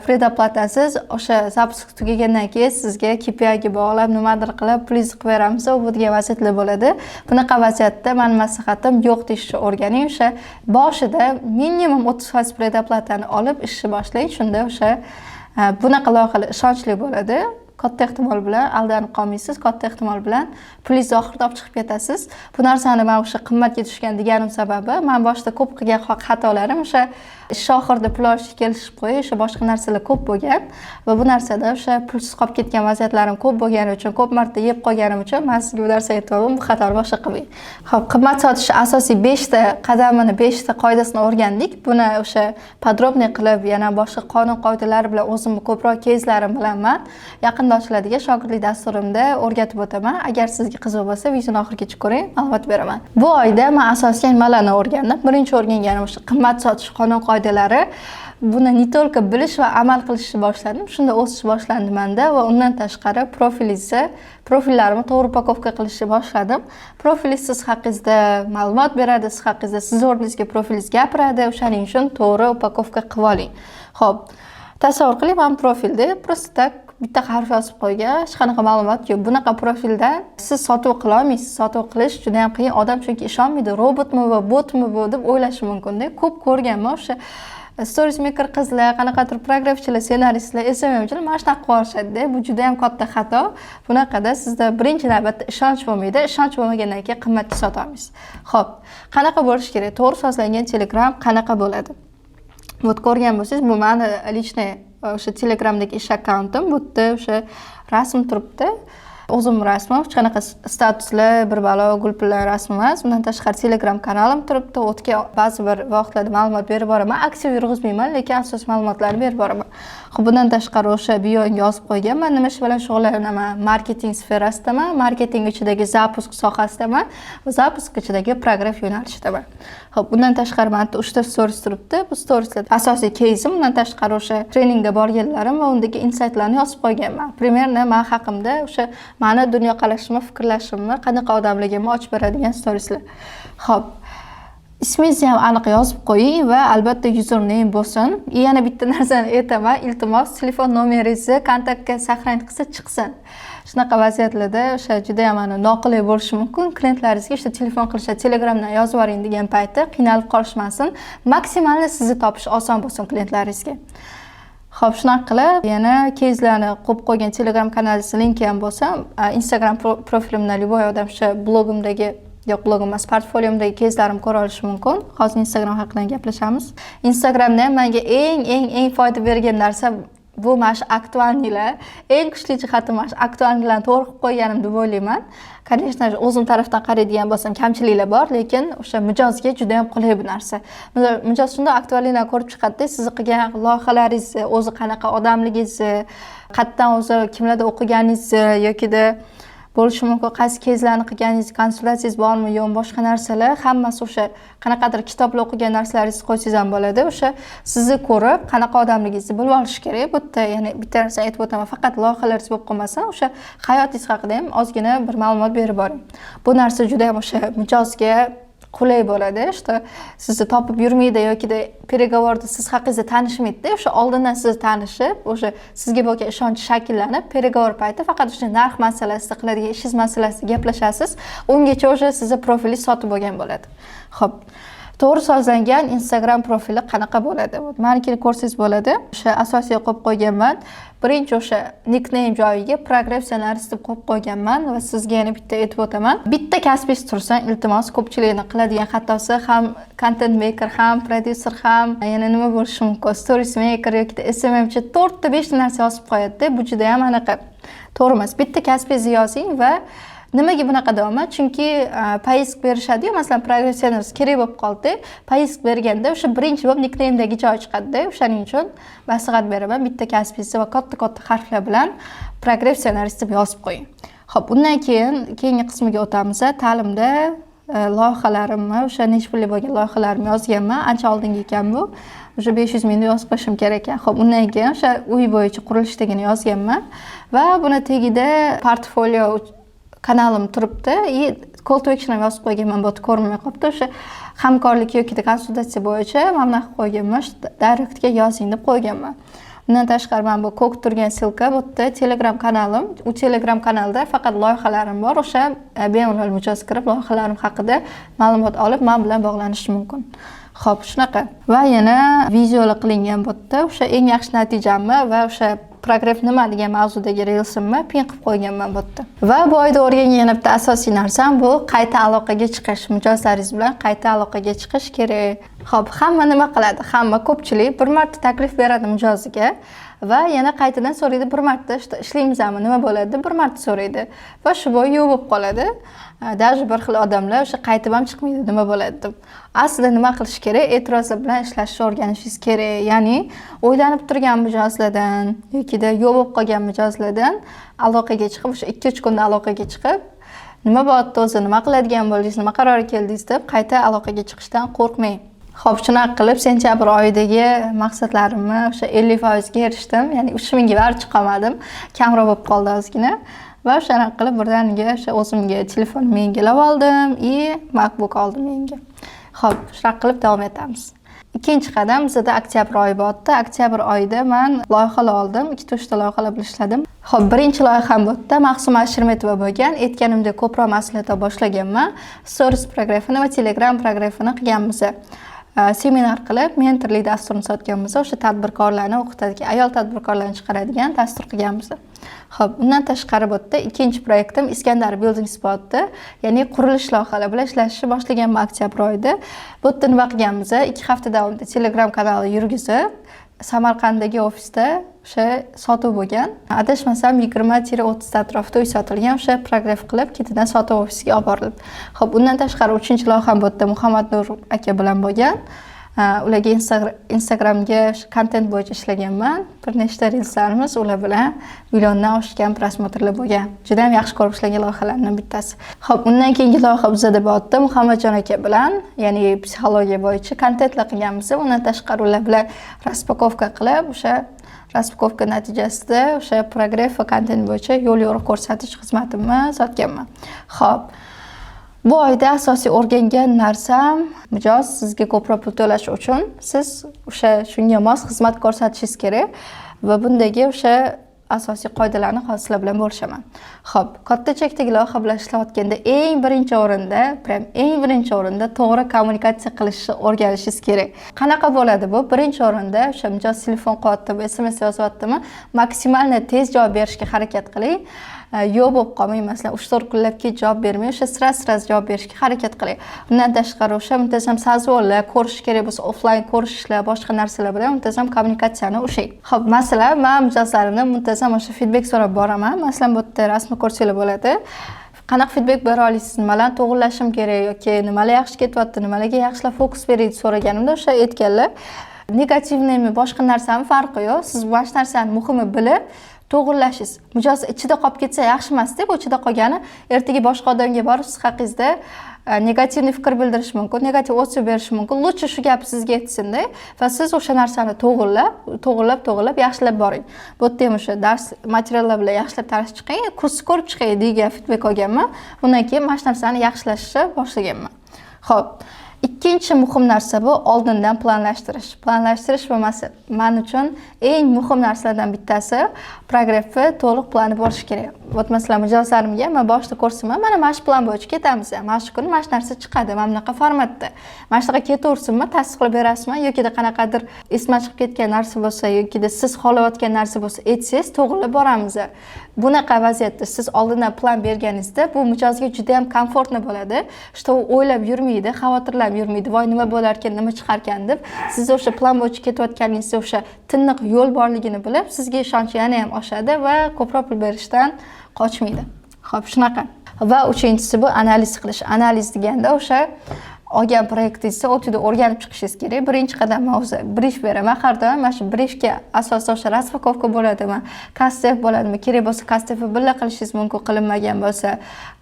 предоплата siz, o'sha запуск tugagandan keyin sizga KPIga bog'lab, nimadir qilib, pulingizni qilib beramiz, bu degan vaziyatlar bo'ladi. Bunaqa vaziyatda mani maslahatim, yo'q deyishni o'rganing. O'sha boshida minimum 30% предоплата ni olib ishni boshlang. Shunda o'sha bunaqa loyihalar ishonchli bo'ladi, katta ehtimol bilan aldanib qolmaysiz, katta ehtimol bilan pulingizni oxirida olib chiqib ketasiz. Bu narsani man o'sha qimmatga tushgan deganim sababi, man boshida ko'p qilgan xatolarim o'sha ish oxirida pul olishga kelishib qo'yish, o'sha boshqa narsalar ko'p bo'lgan va bu narsada o'sha pulsiz qolib ketgan vaziyatlarim ko'p bo'lgani uchun, ko'p marta yeb qolganim uchun man sizga bu narsani aytyapman: bu xatoni boshqa qilmang. Ho'p, qimmat sotish asosiy beshta qadamini, beshta qoidasini o'rgandik. Buni o'sha подробный qilib, yana boshqa qonun qoidalari bilan, o'zimni ko'proq keyslarim bilan man yaqinda ochiladigan shogirdlik dasturimda o'rgatib o'taman. Agar sizga qiziq bo'lsa, videoni oxirigacha ko'ring, ma'lumot beraman. Bu oyda man asosiy nimalarni o'rgandim? Birinchi o'rganganim o'sha qimmat sotish qonun qoidalari. Buni не только bilish va amal qilishni boshladim, shunda o'sish boshlandi manda. Va undan tashqari profilingizni, profillarimni to'g'ri упаковка qilishni boshladim. Profilingiz siz haqingizda ma'lumot beradi, siz haqingizda, siz o'rningizga profilingiz gapiradi, o'shaning uchun to'g'ri упаковка qilib oling. Ho'p, tasavvur qiling, man profilda просто так bitta harf yozib qo'ygan, hech qanaqa ma'lumot yo'q. Bunaqa profildan siz sotuv qilolmaysiz, sotuv qilish juda yam qiyin. Odam chunki ishonmaydi, robotmi va botmi bu deb o'ylashi mumkinda. Ko'p ko'rganman, o'sha stories maker qizlar, qanaqadir прогрев chilar, ssenaristlar, SMMchilar mana shunaqa qilib yuborishadida. Bu juda yam katta xato. Bunaqada sizda birinchi navbatda ishonch bo'lmaydi, ishonch bo'lmagandan keyin qimmatga sota olmaysiz. Ho'p, qanaqa bo'lishi kerak to'g'ri sozlangan Telegram, qanaqa bo'ladi? Вот, ko'rgan bo'lsangiz, bu mani личный o'sha Telegramdagi ish akkauntim. Bu yerda o'sha rasm turibdi, o'zimni rasmim, hech qanaqa statuslar, bir balo gul-pullar rasm emas. Undan tashqari Telegram kanalim turibdi. U yerga ba'zi bir vaqtlarda ma'lumot berib boraman, aktiv yurg'izmayman, lekin asosiy ma'lumotlarni berib boraman. Ho'p, bundan tashqari o'sha bioimga yozib qo'yganman nima ish bilan shug'ullanaman: marketing sferasidaman, marketing ichidagi запуск sohasidaman va запуск ichidagi прогрев yo'nalishidaman. Ho'p, bundan tashqari mana yerda uchta stories turibdi, bu storieslar asosiy keysim. Undan tashqari o'sha treningga borganlarim va undagi insaytlarni yozib qo'yganman. Примерно man haqimda, o'sha mani dunyoqarashimni, fikrlashimni, qanaqa odamligimni ochib beradigan storieslar. Ho'p, ismingizni ham aniq yozib qo'ying va albatta username bo'lsin. И yana bitta narsani aytaman, iltimos, telefon nomeringizni kontaktga сохранить qilsa chiqsin. Shunaqa vaziyatlarda o'sha judayam mana noqulay bo'lishi mumkin klientlaringizga, işte telefon qilishadi, Telegramdan yozib yuboring degan payti qiynalib qolishmasin, максимально sizni topish oson bo'lsin klientlaringizga. Ho'p, shunaqa qilib yana keyslarni qo'yib qo'ygan Telegram kanalingizni linki ham bo'lsa, Instagram profilimdan любой odam o'sha blogimdagi, yo'q, blogim emas, portfoliomdagi keyslarimni ko'ra olishi mumkin. Hozir Instagram haqida gaplashamiz. Instagramda ham menga eng eng eng foyda bergan narsa bu mana shu актуальный lar. Eng kuchli jihati mana shu актуальный larni to'g'ri qilib qo'yganim deb o'ylayman. Конечно, o'zim tarafdan qaraydigan bo'lsam, kamchiliklar bor, lekin o'sha mijozga juda yam qulay bu narsa. Mijoz shundoq актуальный larni ko'rib chiqadida, sizni qilgan loyihalaringizni, o'zi qanaqa odamligingizni, qayerdan, o'zi kimlarda o'qiganingizni yokida Bo'lishi mumkin, qaysi keyslarni qilganingiz, konsultatsiyangiz bormi, yo'qmi, boshqa narsalar, hammasi o'sha qanaqadir kitoblar o'qigan narsalaringizni qo'ysangiz ham bo'ladi. O'sha sizni ko'rib, qanaqa odamligingizni bilib olish kerak. Bu yerda yana bitta narsa aytib o'taman: faqat loyihalaringiz bo'lib qolmasin, o'sha hayotingiz haqida ham ozgina bir ma'lumot berib boring. Bu narsa juda ham o'sha mijozga qulay bo'ladi, что sizni topib yurmaydi yokida переговор da siz haqingizda tanishmaydida. O'sha oldindan sizni tanishib, o'sha sizga bo'lgan ishonch shakllanib, переговор payti faqat o'sha narx masalasida, qiladigan ishingiz masalasida gaplashasiz. Ungacha o'sha sizni profilingiz sotib bo'lgan bo'ladi. Ho'p, to'g'ri sozlangan Instagram profili qanaqa bo'ladi? Manikini ko'rsangiz bo'ladi. O'sha asosiy qo'yib qo'yganman, birinchi o'sha nickname joyiga "Прогрев ssenarist" deb qo'yib qo'yganman. Va sizga yana bitta aytib o'taman: bitta kasbingiz tursin, iltimos. Ko'pchilikni qiladigan xatosi, ham content maker, ham prodyuser, ham yana nima bo'lishi mumkin, stories maker yoki SMMchi, to'rtta, beshta narsa yozib qo'yadida. Bu juda ham anaqa, to'g'ri emas. Bitta kasbingizni yozing. Va nimaga bunaqa deyapman? Chunki поиск berishadiyu, masalan, "Прогрев ssenarist" kerak bo'lib qoldi, поиск berganda o'sha birinchi bo'lib nickname'dagi joy chiqadida. O'shaning uchun maslahat beraman: bitta kasbingizni va katta katta harflar bilan "Прогрев ssenarist" deb yozib qo'ying. Ho'p, undan keyin keyingi qismiga o'tamiz. Ta'limda loyihalarimni, o'sha necha pullik bo'lgan loyihalarimni yozganman. Ancha oldingi ekan bu, o'sha 500 mingni yozib qo'yishim kerak ekan. Ho'p, undan keyin o'sha uy bo'yicha qurilishligini yozganman va buni tagida portfolio kanalim turibdi и call to action ham yozib qo'yganman. Bu yerda ko'rinmay qolibdi. O'sha hamkorlik yoki konsultatsiya bo'yicha mana bunaqa qo'yganman, directga yozing deb qo'yganman. Undan tashqari, mana bu ko'k turgan ссылка, bu yerda Telegram kanalim. U Telegram kanalda faqat loyihalarim bor. O'sha bemalol mijoz kirib, loyihalarim haqida ma'lumot olib, man bilan bog'lanishi mumkin. Ho'p, shunaqa. Va yana videolar qilingan bu yerda. O'sha eng yaxshi natijamni va o'sha прогрев nima degan mavzudagi reelsimni pin qilib qo'yganman bu yerda. Va bu oyda o'rgangan yana bitta asosiy narsam bu qayta aloqaga chiqish. Mijozlaringiz bilan qayta aloqaga chiqish kerak. Ho'p, hamma nima qiladi? Hamma, ko'pchilik bir marta taklif beradi mijoziga va yana qaytadan so'raydi. Bir marta "Ishlaymizmi, nima bo'ladi?" deb bir marta so'raydi va shu bo'yi yo'q bo'lib qoladi. Даже bir xil odamlar o'sha qaytib ham chiqmaydi, nima bo'ladi deb. Aslida nima qilish kerak? E'tirozlar bilan ishlashni o'rganishingiz kerak. Ya'ni o'ylanib turgan mijozlardan yokida yo'q bo'lib qolgan mijozlardan aloqaga chiqib, o'sha 2-3 kunda aloqaga chiqib, "Nima bo'lyapti o'zi, nima qiladigan bo'ldingiz, nima qarorga keldingiz?" deb qayta aloqaga chiqishdan qo'rqmang. Ho'p, shunaqa qilib sentyabr oyidagi maqsadlarimni o'sha 50%ga erishdim. Ya'ni 3000ga baribir chiqolmadim, kamroq bo'lib qoldi ozgina. Va o'shanaqa qilib birdaniga o'sha o'zimga telefonimni yangilab oldim и MacBook oldim yangi. Ho'p, shunaqa qilib davom etamiz. Ikkinchi qadam bizada oktyabr oyi bo'lyapti. Oktyabr oyida man loyihalar oldim, ikkita, uchta loyihalar bilan ishladim. Ho'p, birinchi loyiham bu yerda Maqsuma Ashirmetova bo'lgan. Aytganimdek, ko'proq mas'uliyat boshlaganman. Stories прогрев ini va Telegram прогрев ini qilganmiz. Seminar qilib, mentorlik dasturini sotganmiz. O'sha tadbirkorlarni o'qitadigan, ayol tadbirkorlarni chiqaradigan dastur qilganmiz. Ho'p, undan tashqari, bu yerda ikkinchi proyektim Iskandar Building Spotda, ya'ni qurilish loyihalari bilan ishlashni boshlaganman oktyabr oyida. Bu yerda nima qilganmiz? 2 hafta davomida Telegram kanali yurgizib, Samarqanddagi ofisda o'sha sotuv bo'lgan, adashmasam, 20-30 ta atrofida uy sotilgan. O'sha прогрев qilib, ketidan sotuv ofisiga olib borildi. Ho'p, undan tashqari uchinchi loyiham bu yerda Muhammad Nur aka bilan bo'lgan. Ularga Instagramga kontent bo'yicha ishlaganman. Bir nechta reelslarimiz ular bilan milliondan oshgan просмотр lar bo'lgan. Juda ham yaxshi ko'rib ishlagan loyihalardan bittasi. Ho'p, undan keyingi loyiha bizada bo'lyapti Muhammadjon aka bilan, ya'ni psixologiya bo'yicha kontentlar qilganmiz. Undan tashqari, ular bilan распаковка qilib, o'sha распаковка natijasida o'sha прогрев va kontent bo'yicha yo'l yo'riq ko'rsatish xizmatimni sotganman. Ho'p, bu oyda asosiy o'rgangan narsam: mijoz sizga ko'proq pul to'lash uchun siz o'sha shunga mos xizmat ko'rsatishingiz kerak. Va bundagi o'sha asosiy qoidalarni hozir sizlar bilan bo'lishaman. Ho'p, katta chekdagi loyiha bilan ishlayotganda eng birinchi o'rinda, прям eng birinchi o'rinda to'g'ri kommunikatsiya qilishni o'rganishingiz kerak. Qanaqa bo'ladi bu? Birinchi o'rinda o'sha mijoz telefon qilyaptimi, SMS yozyaptimi, максимально tez javob berishga harakat qiling. Yo'q bo'lib qolmang, masalan, 3-4 kunlab kech javob bermang, o'sha сразу сразу javob berishga harakat qiling. Undan tashqari, o'sha muntazam созвон lar, ko'rish kerak bo'lsa, offlayn ko'rishishlar, boshqa narsalar bilan muntazam kommunikatsiyani ushlang. Ho'p, masalan, man mijozlarimdan muntazam o'sha feedback so'rab boraman. Masalan, bu yerda rasmni ko'rsanglar bo'ladi. Qanaqa feedback bera olasiz, nimalarni to'g'irlashim kerak yoki nimalar yaxshi ketyapti, nimalarga yaxshilab fokus bering deb so'raganimda, o'sha aytganlar, негативный mi, boshqa narsami, farqi yo'q, siz mana shu narsani muhimi bilib, To'g'irlashingiz, mijoz ichida qolib ketsa, yaxshi emasda. Bu ichida qolgani ertaga boshqa odamga borib siz haqingizda негативный fikr bildirishi mumkin, negativ отзыв berishi mumkin. Лучше shu gapni sizga aytsinda va siz o'sha narsani to'g'irlab, to'g'irlab, to'g'irlab, yaxshilab boring. Bu yerda ham o'sha dars materiallar bilan yaxshilab tanishib chiqing, kursni ko'rib chiqing degan feedback olganman. Undan keyin mana shu narsani yaxshilashni boshlaganman. Ho'p, ikkinchi muhim narsa bu oldindan planlashtirish. Planlashtirish bo'lmasa, man uchun eng muhim narsalardan bittasi прогрев ni to'liq plani bo'lishi kerak. Вот, masalan, mijozlarimga man boshida ko'rsataman: mana shu plan bo'yicha ketamiz, mana shu kuni mana shu narsa chiqadi, mana bunaqa formatda, mana shunaqa ketaversinmi, tasdiqlab berasizmi yokida qanaqadir esimdan chiqib ketgan narsa bo'lsa yokida siz xohlayotgan narsa bo'lsa, aytsangiz, to'g'irlab boramiz. Bunaqa vaziyatda siz oldindan plan berganingizda, bu mijozga juda yam комфортно bo'ladi, что u o'ylab yurmaydi, xavotirlanib yurmaydi, voy, nima bo'larkan, nima chiqarkan deb. Siz o'sha plan bo'yicha ketayotganingizda o'sha tiniq yo'l borligini bilib, sizga ishonchi yana ham oshadi va ko'proq pul berishdan qochmaydi. Ho'p, shunaqa. Va uchinchisi bu analiz qilish. Analiz deganda o'sha olgan proyektingizni o'tida o'rganib chiqishingiz kerak. Birinchi qadam, man o'zi brif beraman har doim. Mana shu brifga asosida o'sha распаковка bo'ladimi, кастдев bo'ladimi, kerak bo'lsa, кастдев ni birga qilishingiz mumkin, qilinmagan bo'lsa,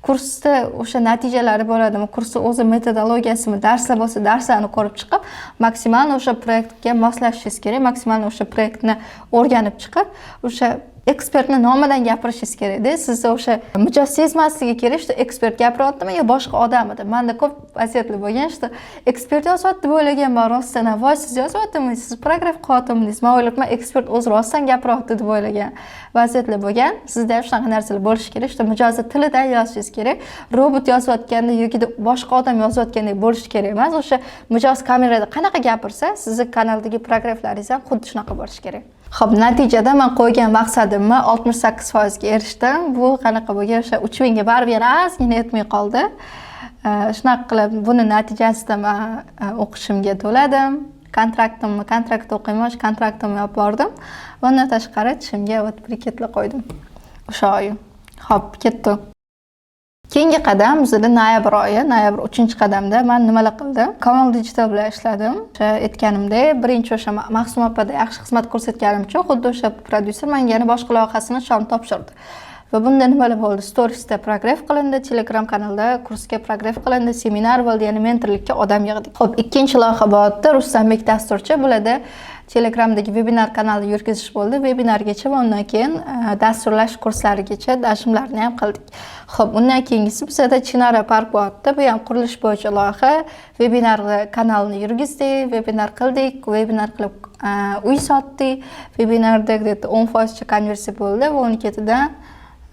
kursda o'sha natijalari bo'ladimi, kursni o'zi metodologiyasimi, darslar bo'lsa, darslarni ko'rib chiqib, maksimal o'sha proyektga moslashishingiz kerak. Maksimal o'sha proyektni o'rganib chiqib, o'sha ekspertni nomidan gapirishingiz kerakda. Sizni o'sha mijoz sezmasligi kerak, что ekspert gapiryaptimi yo boshqa odammi deb. Manda ko'p vaziyatlar bo'lgan, что ekspert yozyapti deb o'ylaganman rostdan. Voy, siz yozyaptimi, siz прогрев qilyaptimi, man o'ylabman, ekspert o'zi rostdan gapiryapti deb o'ylagan vaziyatlar bo'lgan. Sizda ham shunaqa narsalar bo'lishi kerak, что mijozni tilidan yozishingiz kerak. Robot yozayotganda yoki boshqa odam yozayotgandek bo'lishi kerak emas. O'sha mijoz kamerada qanaqa gapirsa, sizni kanaldagi прогрев laringiz ham xuddi shunaqa bo'lishi kerak. Ho'p, natijada man qo'ygan maqsadimni 68%ga erishdim. Bu qanaqa bo'lgan? O'sha 3000ga baribir yana ozgina yetmay qoldi. Shunaqa qilib, buni natijasida man o'qishimga to'ladim kontraktimni, kontraktda o'qiyman, o'sha kontraktimni olib bordim va undan tashqari tishimga вот briketlar qo'ydim o'sha oyi. Ho'p, ketdi. Keyingi qadam bizada noyabr oyi. Noyabr, uchinchi qadamda man nimalar qildim? Kamol Digital bilan ishladim. O'sha aytganimdek, birinchi o'sha Mahsum opada yaxshi xizmat ko'rsatganim uchun xuddi o'sha prodyuser manga yana boshqa loyihasini ishonib topshirdi. Va bunda nimalar bo'ldi? Storiesda прогрев qilindi, Telegram kanalda kursga прогрев qilindi, seminar bo'ldi, ya'ni mentorlikka odam yig'dik. Ho'p, ikkinchi loyiha bo'lyapti Rustambek dasturchi. Bularda Telegramdagi vebinar kanalini yurgizish bo'ldi. Vebinargacha va undan keyin dasturlash kurslarigacha дожим larni ham qildik. Ho'p, undan keyingisi bizada Chinara Park bo'lyapti. Bu ham qurilish bo'yicha loyiha. Vebinar kanalini yurgizdik, vebinar qildik, vebinar qilib uy sotdik. Vebinarda где то 10%cha konversiya bo'ldi va uni ketidan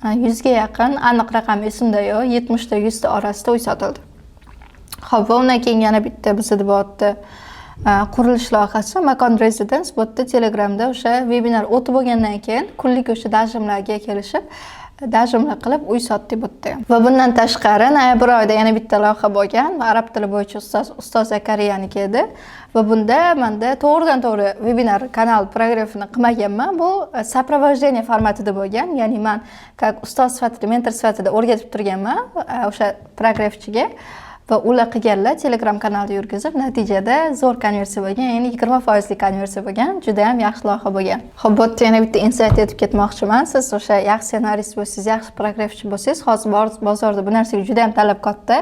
100ga yaqin, aniq raqam esimda yo'q, 70 ta 100 ta orasida uy sotildi. Ho'p, va undan keyin yana bitta bizada bo'lyapti qurilish loyihasi, Makon Residence. Bu yerda Telegramda o'sha vebinar o'tib bo'lgandan keyin kunlik o'sha дожим larga kelishib, дожим lar qilib, uy sotdik bu yerda. Va bundan tashqari noyabr oyida yana bitta loyiha bo'lgan, arab tili bo'yicha ustoz, ustoz Zakariyaniki edi. Va bunda manda to'g'ridan to'g'ri vebinar kanal прогрев ini qilmaganman. Bu сопровождение formatida bo'lgan, ya'ni man как ustoz sifatida, mentor sifatida o'rgatib turganman o'sha прогрев chiga va ular qilganlar Telegram kanalda yurgizib, natijada zo'r konversiya bo'lgan, ya'ni 20 foizli konversiya bo'lgan, juda yam yaxshi loyiha bo'lgan. Ho'p, bu yerda yana bitta инсайт aytib ketmoqchiman. Siz o'sha yaxshi ssenarist bo'lsangiz, yaxshi прогрев chi bo'lsangiz, hozir bozorda bu narsaga juda yam talab katta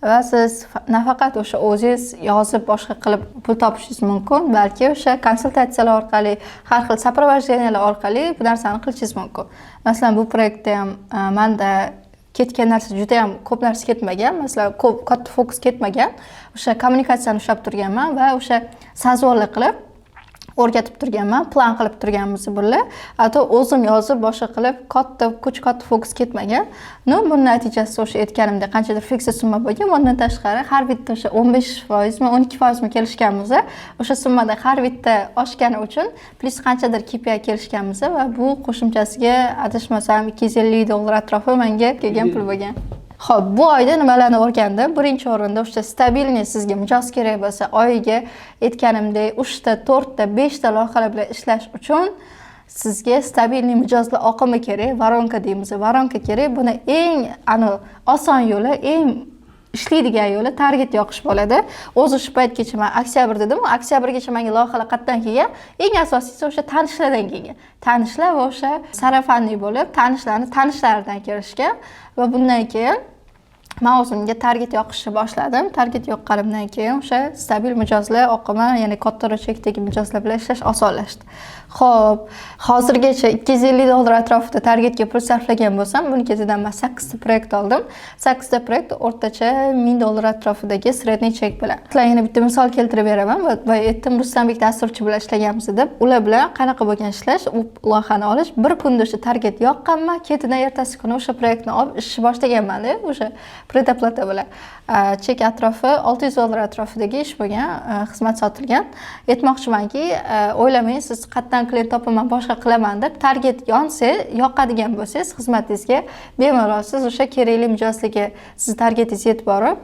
va siz nafaqat o'sha o'zingiz yozib, boshqa qilib pul topishingiz mumkin, balki o'sha konsultatsiyalar orqali, har xil сопровождения lar orqali bu narsani qilishingiz mumkin. Masalan, bu proyektda ham manda ketgan narsa juda yam ko'p narsa ketmagan, masalan, ko'p katta fokus ketmagan. O'sha kommunikatsiyani ushlab turganman va o'sha созвон lar qilib o'rgatib turganman, plan qilib turganmiz birga. А то o'zim yozib, boshqa qilib, katta kuch, katta fokus ketmagan. Но buni natijasi o'sha aytganimdek qanchadir фиксный summa bo'lgan. Bundan tashqari har bitta o'sha 15%mi, 12%mi kelishganmiz, o'sha summada har bitta oshgani uchun plyus qanchadir KPI kelishganmiz va bu qo'shimchasiga, adashmasam, 250 dollar atrofi manga kelgan pul bo'lgan. Ho'p, bu oyda nimalarni o'rgandim? Birinchi o'rinda o'sha стабильный sizga mijoz kerak bo'lsa, oyiga aytganimdek uchta, to'rtta, beshta loyihalar bilan ishlash uchun sizga стабильный mijozlar oqimi kerak, воронка deymiz, воронка kerak. Buni eng oson yo'li, eng Ishlaydigan yo'li target yoqish bo'ladi. O'zi shu paytgacha man oktyabr dedim, oktyabrgacha menga loyihalar qayerdan kelgan? Eng asosiysi, o'sha tanishlardan kelgan. Tanishlar va o'sha сарафанный bo'lib, tanishlarni tanishlaridan kelishgan. Va bundan keyin man o'zimga target yoqishni boshladim. Target yoqqanimdan keyin o'sha stabil mijozlar oqimi, ya'ni kattaroq chekdagi mijozlar bilan ishlash osonlashdi. Ho'p, hozirgacha 250 dollar atrofida targetga pul sarflagan bo'lsam, buni ketidan man sakkizta proyekt oldim. Sakkizta proyekt o'rtacha 1000 dollar atrofidagi средний chek bilan. Sizlarga yana bitta misol keltirib beraman. Va aytdim, Rustambek dasturchi bilan ishlaganmiz deb. Ular bilan qanaqa bo'lgan ishlash, u loyihani olish. Bir kunda o'sha target yoqqanman, ketidan ertasi kuni o'sha proyektni olib ishni boshlaganmanda, o'sha предоплата bilan. Chek atrofi 600 dollar atrofidagi ish bo'lgan, xizmat sotilgan. Aytmoqchimanki, o'ylamang, siz qayerdan klient topaman, boshqa qilaman deb. Target yonsa, yoqadigan bo'lsangiz xizmatingizga, bemalol siz o'sha kerakli mijozlarga sizni targetingiz yetib borib,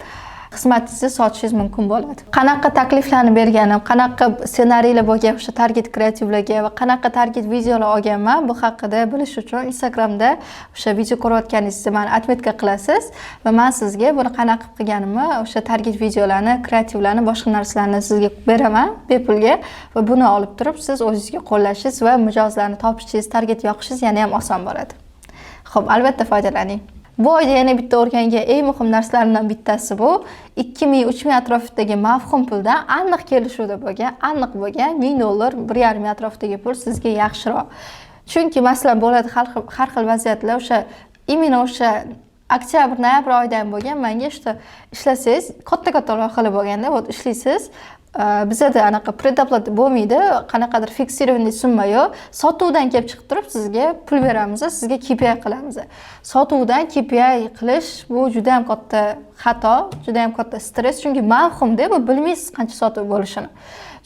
xizmatingizni sotishingiz mumkin bo'ladi. Qanaqa takliflarni berganim, qanaqa ssenariylar bo'lgan o'sha target kreativlarga va qanaqa target videolar olganman, bu haqida bilish uchun Instagramda o'sha video ko'rayotganingizni mani отметка qilasiz va man sizga buni qanaqa qilib qilganimni, o'sha target videolarni, kreativlarni, boshqa narsalarni sizga beraman bepulga. Va buni olib turib, siz o'zingizga qo'llashingiz va mijozlarni topishingiz, target yoqishingiz yana ham oson bo'ladi. Ho'p, albatta foydalaning. Bu oyda yana bitta o'rgangan eng muhim narsalarimdan bittasi bu 2000, 3000 atrofidagi mavhum puldan aniq kelishuvda bo'lgan, aniq bo'lgan 1000 dollar, 1,5 ming atrofidagi pul sizga yaxshiroq. Chunki, masalan, bo'ladi har xil vaziyatlar. O'sha именно o'sha oktyabr, noyabr oyida ham bo'lgan manga, что ishlasangiz, katta katta loyihalar bo'lganda, вот ishlaysiz, bizada anaqa предоплата bo'lmaydi, qanaqadir фиксированный summa yo'q. Sotuvdan kelib chiqib turib sizga pul beramiz, sizga KPI qilamiz. Sotuvdan KPI qilish bu juda ham katta xato, juda ham katta stress, chunki mavhumda bu, bilmaysiz qancha sotuv bo'lishini.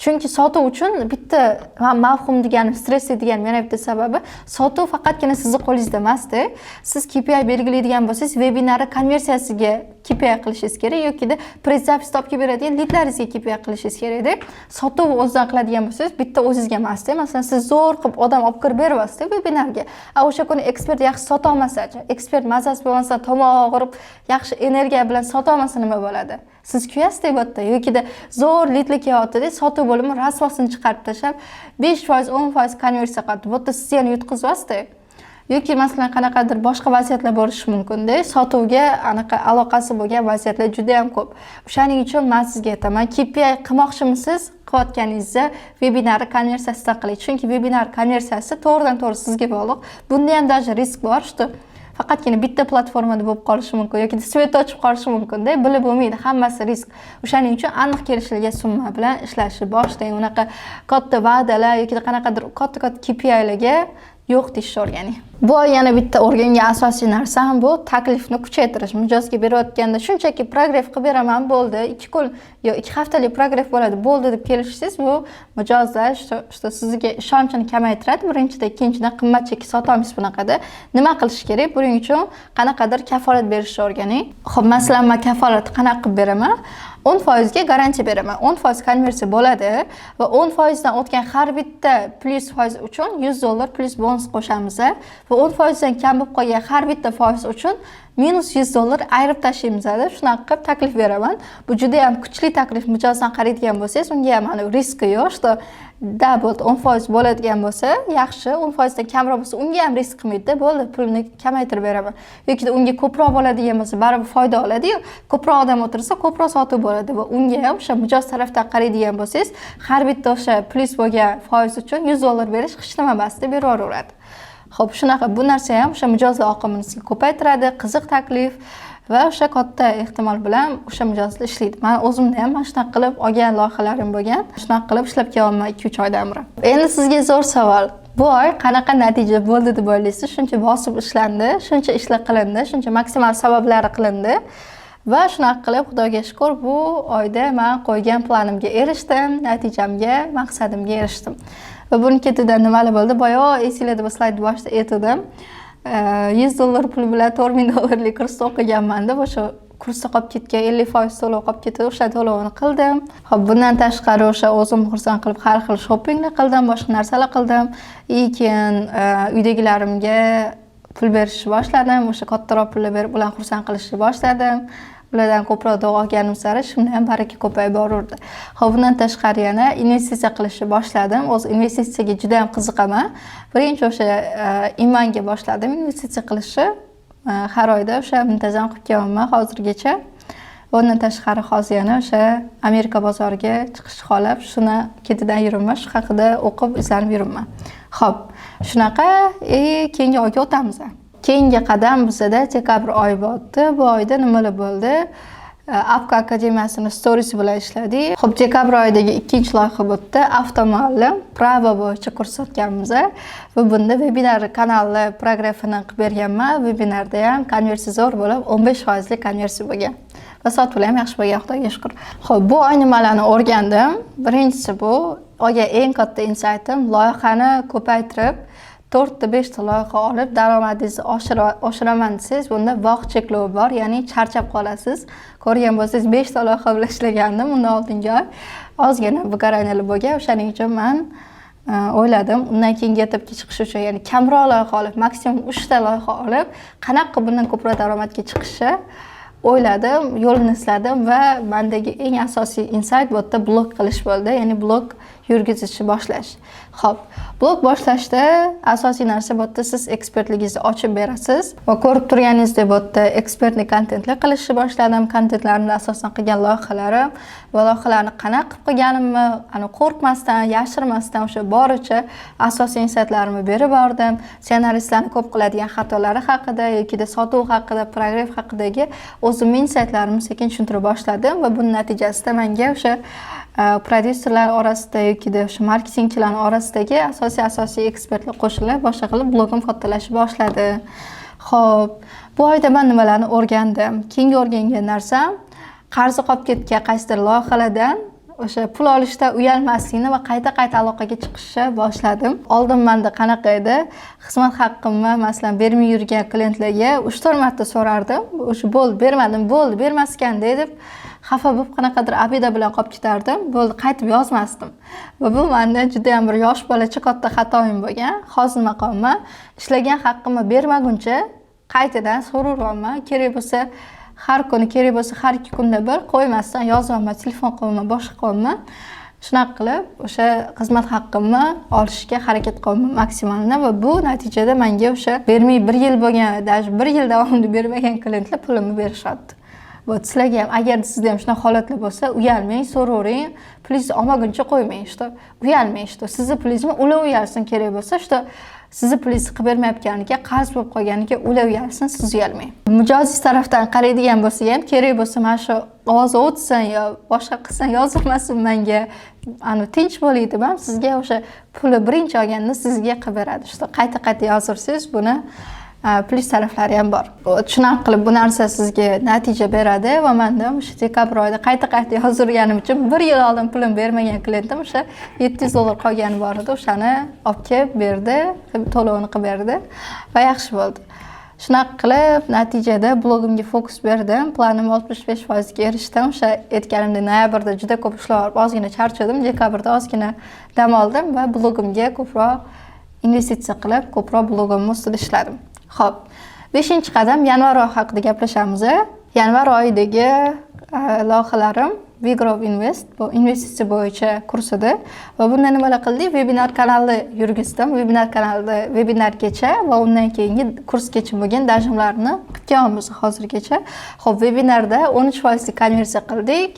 Chunki sotuv uchun bitta mavhum deganim, stressli deganim yana bitta sababi, sotuv faqatgina sizni qo'lingizda emasda. Siz KPI belgilaydigan bo'lsangiz, vebinarni konversiyasiga KPI qilishingiz kerak yokida предзапись olib kelib beradigan lidlaringizga KPI qilishingiz kerakda. Sotuv o'zidan qiladigan bo'lsangiz, bitta o'zingizga emasda. Masalan, siz zo'r qilib odam olib kirib beryapsizda vebinarga, a o'sha kuni ekspert yaxshi sotolmasachi, ekspert mazasi bo'lmasa, tomog'i og'rib, yaxshi energiya bilan sotolmasa nima bo'ladi? Siz kuyasizda bu yerda. Yokida zo'r lidlar kelyaptida, sotuv bo'limi rasvosini chiqarib tashlab, 5%, 10% konversiya qiladi. Bu yerda siz yana yutqazyapsizda. Yoki, masalan, qanaqadir boshqa vaziyatlar bo'lishi mumkinda. Sotuvga anaqa aloqasi bo'lgan vaziyatlar juda yam ko'p. O'shaning uchun man sizga aytaman, KPI qilmoqchimisiz, qilayotganingizda vebinarni konversiyasidan qiling, chunki vebinar konversiyasi to'g'ridan to'g'ri sizga bog'liq. Bunda ham даже risk bor, что faqatgina bitta platformada bo'lib qolishi mumkin yoki свет o'chib qolishi mumkinda, bilib bo'lmaydi, hammasi risk. O'shaning uchun aniq kelishilgan summa bilan ishlashni boshlang. Unaqa katta va'dalar yoki qanaqadir katta katta KPIlarga yo'q deyishni o'rganing. Bu oy yana bitta o'rgangan asosiy narsam bu taklifni kuchaytirish. Mijozga berayotganda shunchaki прогрев qilib beraman, bo'ldi, 2 kun yo 2 haftalik прогрев bo'ladi, bo'ldi deb kelishsangiz, bu mijozlar что sizga ishonchini kamaytiradi birinchidan, ikkinchidan, qimmat chekka sotolmaysiz bunaqada. Nima qilish kerak buning uchun? Qanaqadir kafolat berishni o'rganing. Ho'p, masalan, man kafolatni qanaqa qilib beraman? 10 foizga garantiya beraman, 10% konversiya bo'ladi va 10 foizdan o'tgan har bitta plyus foiz uchun 100 dollar plyus bonus qo'shamiz va 10 foizdan kam bo'lib qolgan har bitta foiz uchun minus 100 dollar ayirib tashlaymiz deb, shunaqa qilib taklif beraman. Bu juda yam kuchli taklif. Mijozdan qaraydigan bo'lsangiz, unga ham ani riski yo'q, что да, bo'ldi, 10% bo'ladigan bo'lsa yaxshi, 10 foizdan kamroq bo'lsa, unga ham risk qilmaydida, bo'ldi, pulni kamaytirib beraman. Yoki unga ko'proq bo'ladigan bo'lsa, baribir foyda oladiyu, ko'proq odam o'tirsa, ko'proq sotuv bo'ladi. Va unga ham o'sha mijoz tarafdan qaraydigan bo'lsangiz, har bitta o'sha plyus bo'lgan foiz uchun 100 dollar berish hech nima emas deb beraveradi. Ho'p, shunaqa, bu narsa ham o'sha mijozlar oqimini sizga ko'paytiradi, qiziq taklif va o'sha katta ehtimol bilan o'sha mijozlar ishlaydi. Man o'zimda ham mana shunaqa qilib olgan loyihalarim bo'lgan, shunaqa qilib ishlab kelyapman 2-3 oydan beri. Endi sizga zo'r savol: bu oy qanaqa natija bo'ldi deb o'ylaysiz? Shuncha bosib ishlandi, shuncha ishlar qilindi, shuncha maksimal savoblari qilindi va shunaqa qilib, Xudoga shukur, bu oyda man qo'ygan planimga erishdim, natijamga, maqsadimga erishdim. Va buni ketidan nimalar bo'ldi? Boya, esinglarda bo'lsa, slayd boshida aytgandim, 100 dollar pul bilan 4000 dollarlik kursda o'qiganman deb. O'sha kursda qolib ketgan 50% to'lov qolib ketdi, o'sha to'lovini qildim. Ho'p, bundan tashqari o'sha o'zim xursand qilib har xil shoppinglar qildim, boshqa narsalar qildim и keyin uydagilarimga pul berishni boshladim. O'sha kattaroq pullar berib, ularni xursand qilishni boshladim. Ulardan ko'proq duo olganim sari shunda ham baraka ko'payib boraverdi. Ho'p, bundan tashqari yana investitsiya qilishni boshladim. O'zi investitsiyaga juda ham qiziqaman. Birinchi o'sha Imanga boshladim investitsiya qilishni. Har oyda o'sha muntazam qilib kelyapman hozirgacha. Undan tashqari hozir yana o'sha Amerika bozoriga chiqishni xohlab, shuni ketidan yuribman, shu haqida o'qib, izlanib yuribman. Ho'p, shunaqa. Keyingi oyga o'tamiz. Keyingi qadam bizada dekabr oyi bo'ldi. Bu oyda nimalar bo'ldi? Apka akademiyasini stories bilan ishladik. Ho'p, dekabr oyidagi ikkinchi loyiha bo'ldi. Avtomuallim права bo'yicha kurs sotganmiz va bunda webinar kanali прогрев ini qilib berganman. Webinarda ham konversiya zo'r bo'lib, 15 foizli konversiya bo'lgan va sotuvlar ham yaxshi bo'lgan, Xudoga shukur. Ho'p, bu oy nimalarni o'rgandim? Birinchisi, bu olgan eng katta insaytim: loyihani ko'paytirib, to'rtta, beshta loyiha olib, daromadingizni oshiraman desangiz, bunda vaqt cheklovi bor, ya'ni charchab qolasiz. Ko'rgan bo'lsangiz, beshta loyiha bilan ishlagandim undan oldingi oy. Ozgina выгорания lar bo'lgan. O'shaning uchun man o'yladim, undan keyingi etapga chiqish uchun, ya'ni kamroq loyiha olib, maksimum uchta loyiha olib, qanaqa qilib bundan ko'proq daromadga chiqishni o'yladim, yo'lini izladim va mandagi eng asosiy insayt bu yerda blog qilish bo'ldi, ya'ni blog yurgizishni boshlash. Ho'p, blog boshlashda asosiy narsa bu yerda siz ekspertligingizni ochib berasiz va ko'rib turganingizdek, bu yerda экспертный kontentlar qilishni boshladim. Kontentlarimni asosan qilgan loyihalarim va loyihalarni qanaqa qilib qilganimni, ani qo'rqmasdan, yashirmasdan, o'sha boricha asosiy insaytlarimni berib bordim. Ssenaristlarni ko'p qiladigan xatolari haqida yokida sotuv haqida, прогрев haqidagi o'zimni insaytlarimni sekin tushuntirib boshladim va buni natijasida menga o'sha prodyuserlar orasida yokida o'sha marketingchilarni orasidagi asosiy ekspertlar qo'shilib, boshqa qilib, blogim kattalashib boshladi. Ho'p, bu oyda man nimalarni o'rgandim? Keyingi o'rgangan narsam: qarzi qolib ketgan qaysidir loyihalardan o'sha pul olishda uyalmaslikni va qayta qayta aloqaga chiqishni boshladim. Oldin manda qanaqa edi? Xizmat haqqimni, masalan, bermay yurgan klientlarga 3-4 marta so'rardim. O'sha bo'ldi, bermadim, bo'ldi, bermaskan deb xafa bo'lib, qanaqadir обида bilan qolib ketardim. Bo'ldi, qaytib yozmasdim. Va bu manda judayam bir yosh bolacha katta xatoyim bo'lgan. Hozir nima qilyapman? Ishlagan haqqimni bermaguncha qaytadan so'raveryapman. Kerak bo'lsa har kuni, kerak bo'lsa har 2 kunda bir, qo'ymasdan yozyapman, telefon qilyapman, boshqa qilyapman. Shunaqa qilib o'sha xizmat haqqimni olishga harakat qilyapman maksimalni va bu natijada menga o'sha bermay bir yil bo'lgan, даже bir yil davomida bermagan klientlar pulimni berishyapti. Вот sizlarga ham, agar sizda ham shunaqa holatlar bo'lsa, uyalmang, so'ravering. Pulingizni olmaguncha qo'ymang, что uyalmang, что sizni pulingizni ular uyalsin kerak bo'lsa, что sizni pulingizni qilib bermayotganiga, qarz bo'lib qolganiga ular uyalsin, siz uyalmang. Mijozingiz tarafdan qaraydigan bo'lsak ham, kerak bo'lsa mana shu ovoz o'tsin yo boshqa qilsin, yozilmasin menga, ani tinch bo'ling deb ham sizga o'sha puli birinchi olganda sizga qilib beradi. Что qayta qayta yozdirsangiz, buni plyus taraflari ham bor. Shunaqa qilib bu narsa sizga natija beradi va manda o'sha dekabr oyida qayta qayta yozdirganim uchun bir yil oldin pulim bermagan klientim o'sha 700 dollar qolgani bor edi, o'shani olib kelib berdi, to'lovini qilib berdi va yaxshi bo'ldi. Shunaqa qilib natijada blogimga fokus berdim, planim 65 foizga erishdim. O'sha aytganimdek, noyabrda juda ko'p ishlab olib ozgina charchadim, dekabrda ozgina dam oldim va blogimga ko'proq investitsiya qilib, ko'proq blogimni ustida ishladim. Ho'p, beshinchi qadam, yanvar oyi haqida gaplashamiz. Yanvar oyidagi loyihalarim Vigrov Invest, bu investitsiya bo'yicha kurs edi va bunda nimalar qildik? Webinar kanali yurgizdim. Webinar kanalida webinargacha va undan keyingi kursgacha bo'lgan дожим larni qilib kelyapmiz hozirgacha. Ho'p, webinarda 13 foizlik konversiya qildik.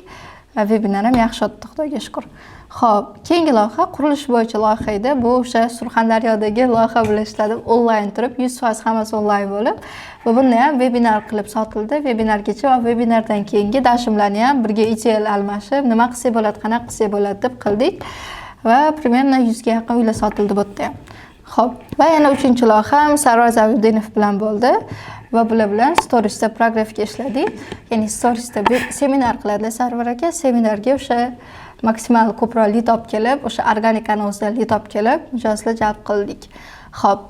Webinar ham yaxshi o'tdi, Xudoga shukur. Ho'p, keyingi loyiha qurilish bo'yicha loyiha edi. Bu o'sha Surxondaryodagi loyiha bilan ishladim, onlayn turib, 100% hammasi onlayn bo'lib va bunda ham webinar qilib sotildi. Webinargacha va webinardan keyingi дожим larni ham birga ideyalar almashib, nima qilsak bo'ladi, qanaqa qilsak bo'ladi deb qildik va примерно 100ga yaqin uylar sotildi bu yerda ham. Ho'p, va yana uchinchi loyiham Sarvar Zaviddinov bilan bo'ldi va bular bilan storiesda прогрев ga ishladik, ya'ni storiesda seminar qiladilar Sarvar aka. Seminarga o'sha maksimal ko'proq lid olib kelib, o'sha organikani o'zidan lid olib kelib, mijozlar jalb qildik. Ho'p,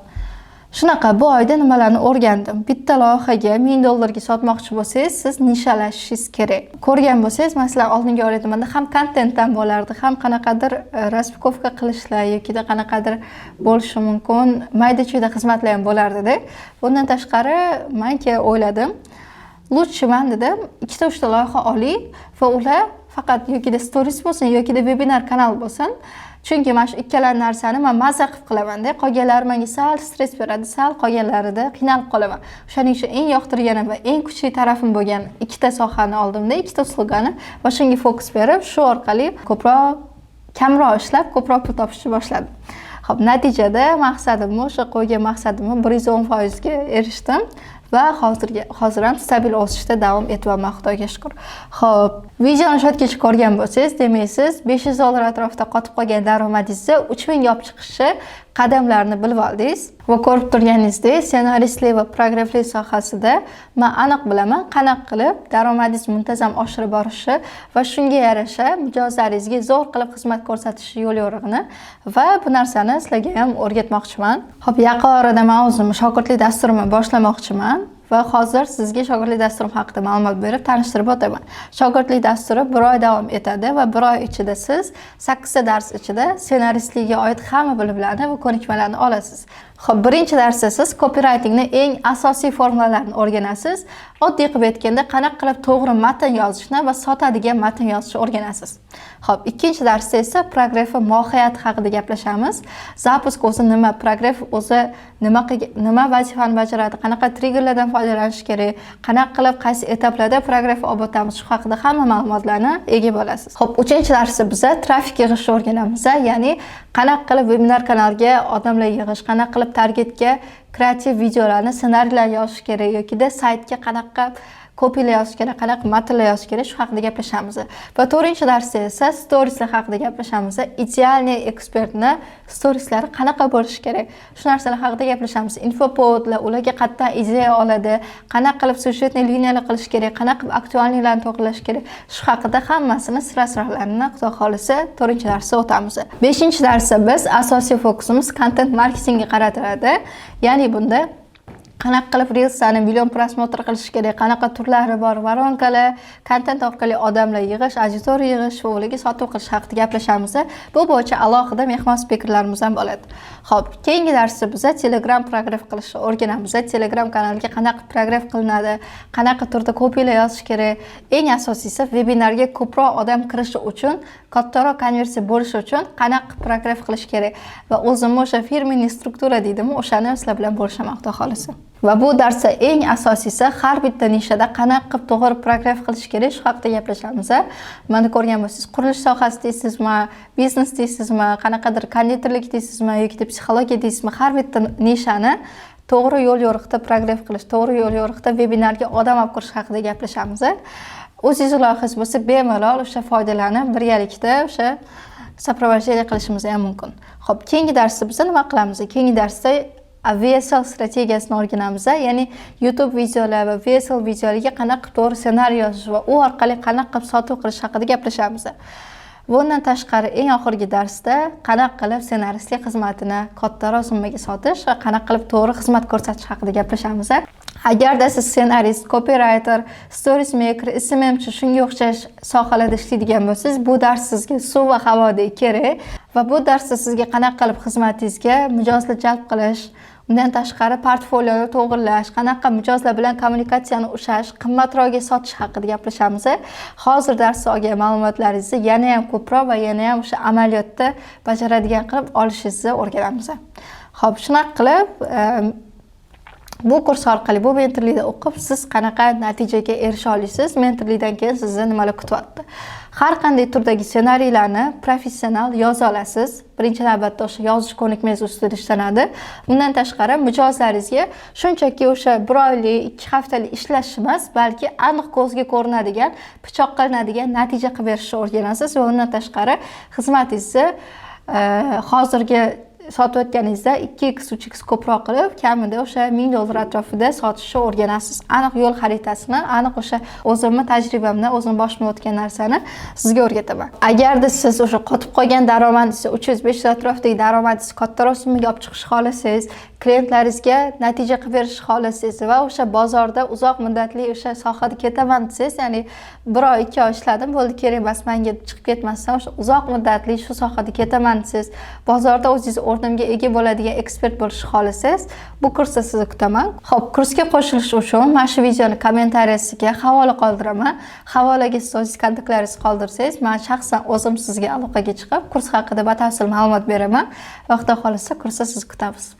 shunaqa. Bu oyda nimalarni o'rgandim? Bitta loyihaga 1000 dollarga sotmoqchi bo'lsangiz, siz nishalashishingiz kerak. Ko'rgan bo'lsangiz, masalan, oldingi oylarda manda ham kontentdan bo'lardi, ham qanaqadir распаковка qilishlar yokida qanaqadir bo'lishi mumkin mayda chuyda xizmatlar ham bo'lardida. Bundan tashqari man keyin o'yladim. Лучше man dedim, ikkita, uchta loyiha olay va ular faqat yokida stories bo'lsin, yokida webinar kanal bo'lsin, chunki mana shu ikkala narsani man maza qilib qilamanda. Qolganlari menga sal stress beradi, sal qolganlarida qiynalib qolaman. O'shaning uchun eng yoqtirganim va eng kuchli tarafim bo'lgan ikkita sohani oldimda, ikkita услуга ni, va shunga fokus berib, shu orqali ko'proq, kamroq ishlab, ko'proq pul topishni boshladim. Ho'p, natijada maqsadimni, o'sha qo'ygan maqsadimni 110%ga erishdim va hozirga, hozir ham stabil o'sishda davom etyapman, Xudoga shukur. Ho'p, videoni shu yergacha ko'rgan bo'lsangiz, demak, siz 500 dollar atrofida qotib qolgan daromadingizni 3000ga olib chiqishi qadamlarini bilib oldingiz. Va ko'rib turganingizdek, ssenaristlik va прогрев lik sohasida man aniq bilaman, qanaqa qilib daromadingiz muntazam oshirib borishi va shunga yarasha mijozlaringizga zo'r qilib xizmat ko'rsatish yo'l yo'rig'ini va bu narsani sizlarga ham o'rgatmoqchiman. Ho'p, yaqin orada man o'zim shogirdlik dasturimni boshlamoqchiman va hozir sizga shogirdlik dasturim haqida ma'lumot berib, tanishtirib o'taman. Shogirdlik dasturi bir oy davom etadi va bir oy ichida siz sakkizta dars ichida ssenaristlikka oid hamma bilimlarni va ko'nikmalarni olasiz. Ho'p, birinchi darsda siz kopiraytingni eng asosiy formulalarini o'rganasiz. Oddiy qilib aytganda, qanaqa qilib to'g'ri matn yozishni va sotadigan matn yozishni o'rganasiz. Ho'p, ikkinchi darsda esa прогрев mohiyati haqida gaplashamiz. Запуск o'zi nima, прогрев o'zi nima, nima vazifani bajaradi, qanaqa triggerlardan foydalanish kerak, qanaqa qilib, qaysi etaplarda прогрев olib o'tamiz, shu haqida hamma ma'lumotlarni ega bo'lasiz. Ho'p, uchinchi darsda biza trafik yig'ishni o'rganamiz, ya'ni qanaqa qilib webinar kanalga odamlar yig'ish, qanaqa qilib targetga kreativ videolarni, ssenariylar yozish kerak yokida saytga qanaqa copy lar yozish kerak, qanaqa matnlar yozish kerak, shu haqida gaplashamiz. Va to'rtinchi darsda esa storieslar haqida gaplashamiz. Идеальный ekspertni storieslari qanaqa bo'lishi kerak, shu narsalar haqida gaplashamiz. Инфоповод lar, ularga qayerdan ideya oladi, qanaqa qilib сюжетный liniyalar qilish kerak, qanaqa qilib актуальный larni to'g'irlash kerak, shu haqida hammasini sira siralarini Xudo xohlasa to'rtinchi darsda o'tamiz. Beshinchi darsda biz asosiy fokusimiz kontent marketingga qaratiladi, ya'ni bunda qanaqa qilib reelslarni million просмотр qilish kerak, qanaqa turlari bor, воронка lar, kontent orqali odamlar yig'ish, auditoriya yig'ish va ularga sotuv qilish haqida gaplashamiz. Bu bo'yicha alohida mehmon spikerlarimiz ham bo'ladi. Ho'p, keyingi darsda biza Telegram прогрев qilishni o'rganamiz. Telegram kanaliga qanaqa прогрев qilinadi, qanaqa turda copy lar yozish kerak, eng asosiysi, vebinarga ko'proq odam kirishi uchun, kattaroq konversiya bo'lishi uchun qanaqa прогрев qilish kerak va o'zimni o'sha фирменный struktura deydimi, o'shani sizlar bilan bo'lishaman, Xudo xohlasa. Va bu darsda eng asosiysi, har bitta nishada qanaqa qilib to'g'ri прогрев qilish kerak, shu haqida gaplashamiz. Mana ko'rgan bo'lsangiz, qurilish sohasi deysizmi, biznes deysizmi, qanaqadir konditerlik deysizmi yoki psixologiya deysizmi, har bitta nishani to'g'ri yo'l yo'riqda прогрев qilish, to'g'ri yo'l yo'riqda vebinarga odam olib kirish haqida gaplashamiz. O'zingizni loyihangiz bo'lsa, bemalol o'sha foydalanib, birgalikda o'sha сопровождение qilishimiz ham mumkin. Ho'p, keyingi darsda biz nima qilamiz? Keyingi darsda VSL strategiyasini o'rganamiz, ya'ni YouTube videolar va VSL videolarga qanaqa qilib to'g'ri ssenariy yozish va u orqali qanaqa qilib sotuv qilish haqida gaplashamiz. Bundan tashqari, eng oxirgi darsda qanaqa qilib ssenaristlik xizmatini kattaroq summaga sotish va qanaqa qilib to'g'ri xizmat ko'rsatish haqida gaplashamiz. Agarda siz ssenarist, copywriter, stories maker, SMMchi, shunga o'xshash sohalarda ishlaydigan bo'lsangiz, bu dars sizga suv va havodek kerak. Va bu darsda sizga qanaqa qilib xizmatingizga mijozlar jalb qilish, undan tashqari portfolioni to'g'irlash, qanaqa mijozlar bilan kommunikatsiyani ushlash, qimmatroqga sotish haqida gaplashamiz. Hozir darsda olgan ma'lumotlaringizni yana ham ko'proq va yana ham o'sha amaliyotda bajaradigan qilib olishingizni o'rganamiz. Ho'p, shunaqa qilib bu kurs orqali, bu mentorlikda o'qib, siz qanaqa natijaga erisha olasiz, mentorlikdan keyin sizni nimalar kutyapti? Har qanday turdagi ssenariylarni professional yoza olasiz. Birinchi navbatda o'sha yozish ko'nikmangiz ustida ishlanadi. Bundan tashqari, mijozlaringizga shunchaki o'sha bir oylik, 2 haftalik ishlash emas, balki aniq ko'zga ko'rinadigan, pichoq qilinadigan natija qilib berishni o'rganasiz. Va undan tashqari, xizmatingizni hozirgi sotayotganingizda 2x, 3x ko'proq qilib, kamida o'sha 1000 dollar atrofida sotishni o'rganasiz. Aniq yo'l xaritasini, aniq o'sha o'zimni tajribamdan, o'zim boshimdan o'tgan narsani sizga o'rgataman. Agarda siz o'sha qotib qolgan daromadingizni, 300, 500 atrofidagi daromadingizni kattaroq summaga olib chiqishni xohlasangiz, Klientlaringizga natija qilib berishni xohlasangiz va o'sha bozorda uzoq muddatli o'sha sohada ketaman desangiz, ya'ni bir oy, 2 oy ishladim, bo'ldi, kerak emas manga deb chiqib ketmasdan, o'sha uzoq muddatli shu sohada ketaman desangiz, bozorda o'zingiz o'rnimga ega bo'ladigan ekspert bo'lishni xohlasangiz, bu kursda sizni kutaman. Xo'p, kursga qo'shilish uchun mana shu videoni kommentariyasiga havola qoldiraman. Havolaga siz o'zingiz kontaktlaringizni qoldirsangiz, man shaxsan o'zim sizga aloqaga chiqib, kurs haqida batafsil ma'lumot beraman va, Xudo xohlasa, kursda sizni kutamiz.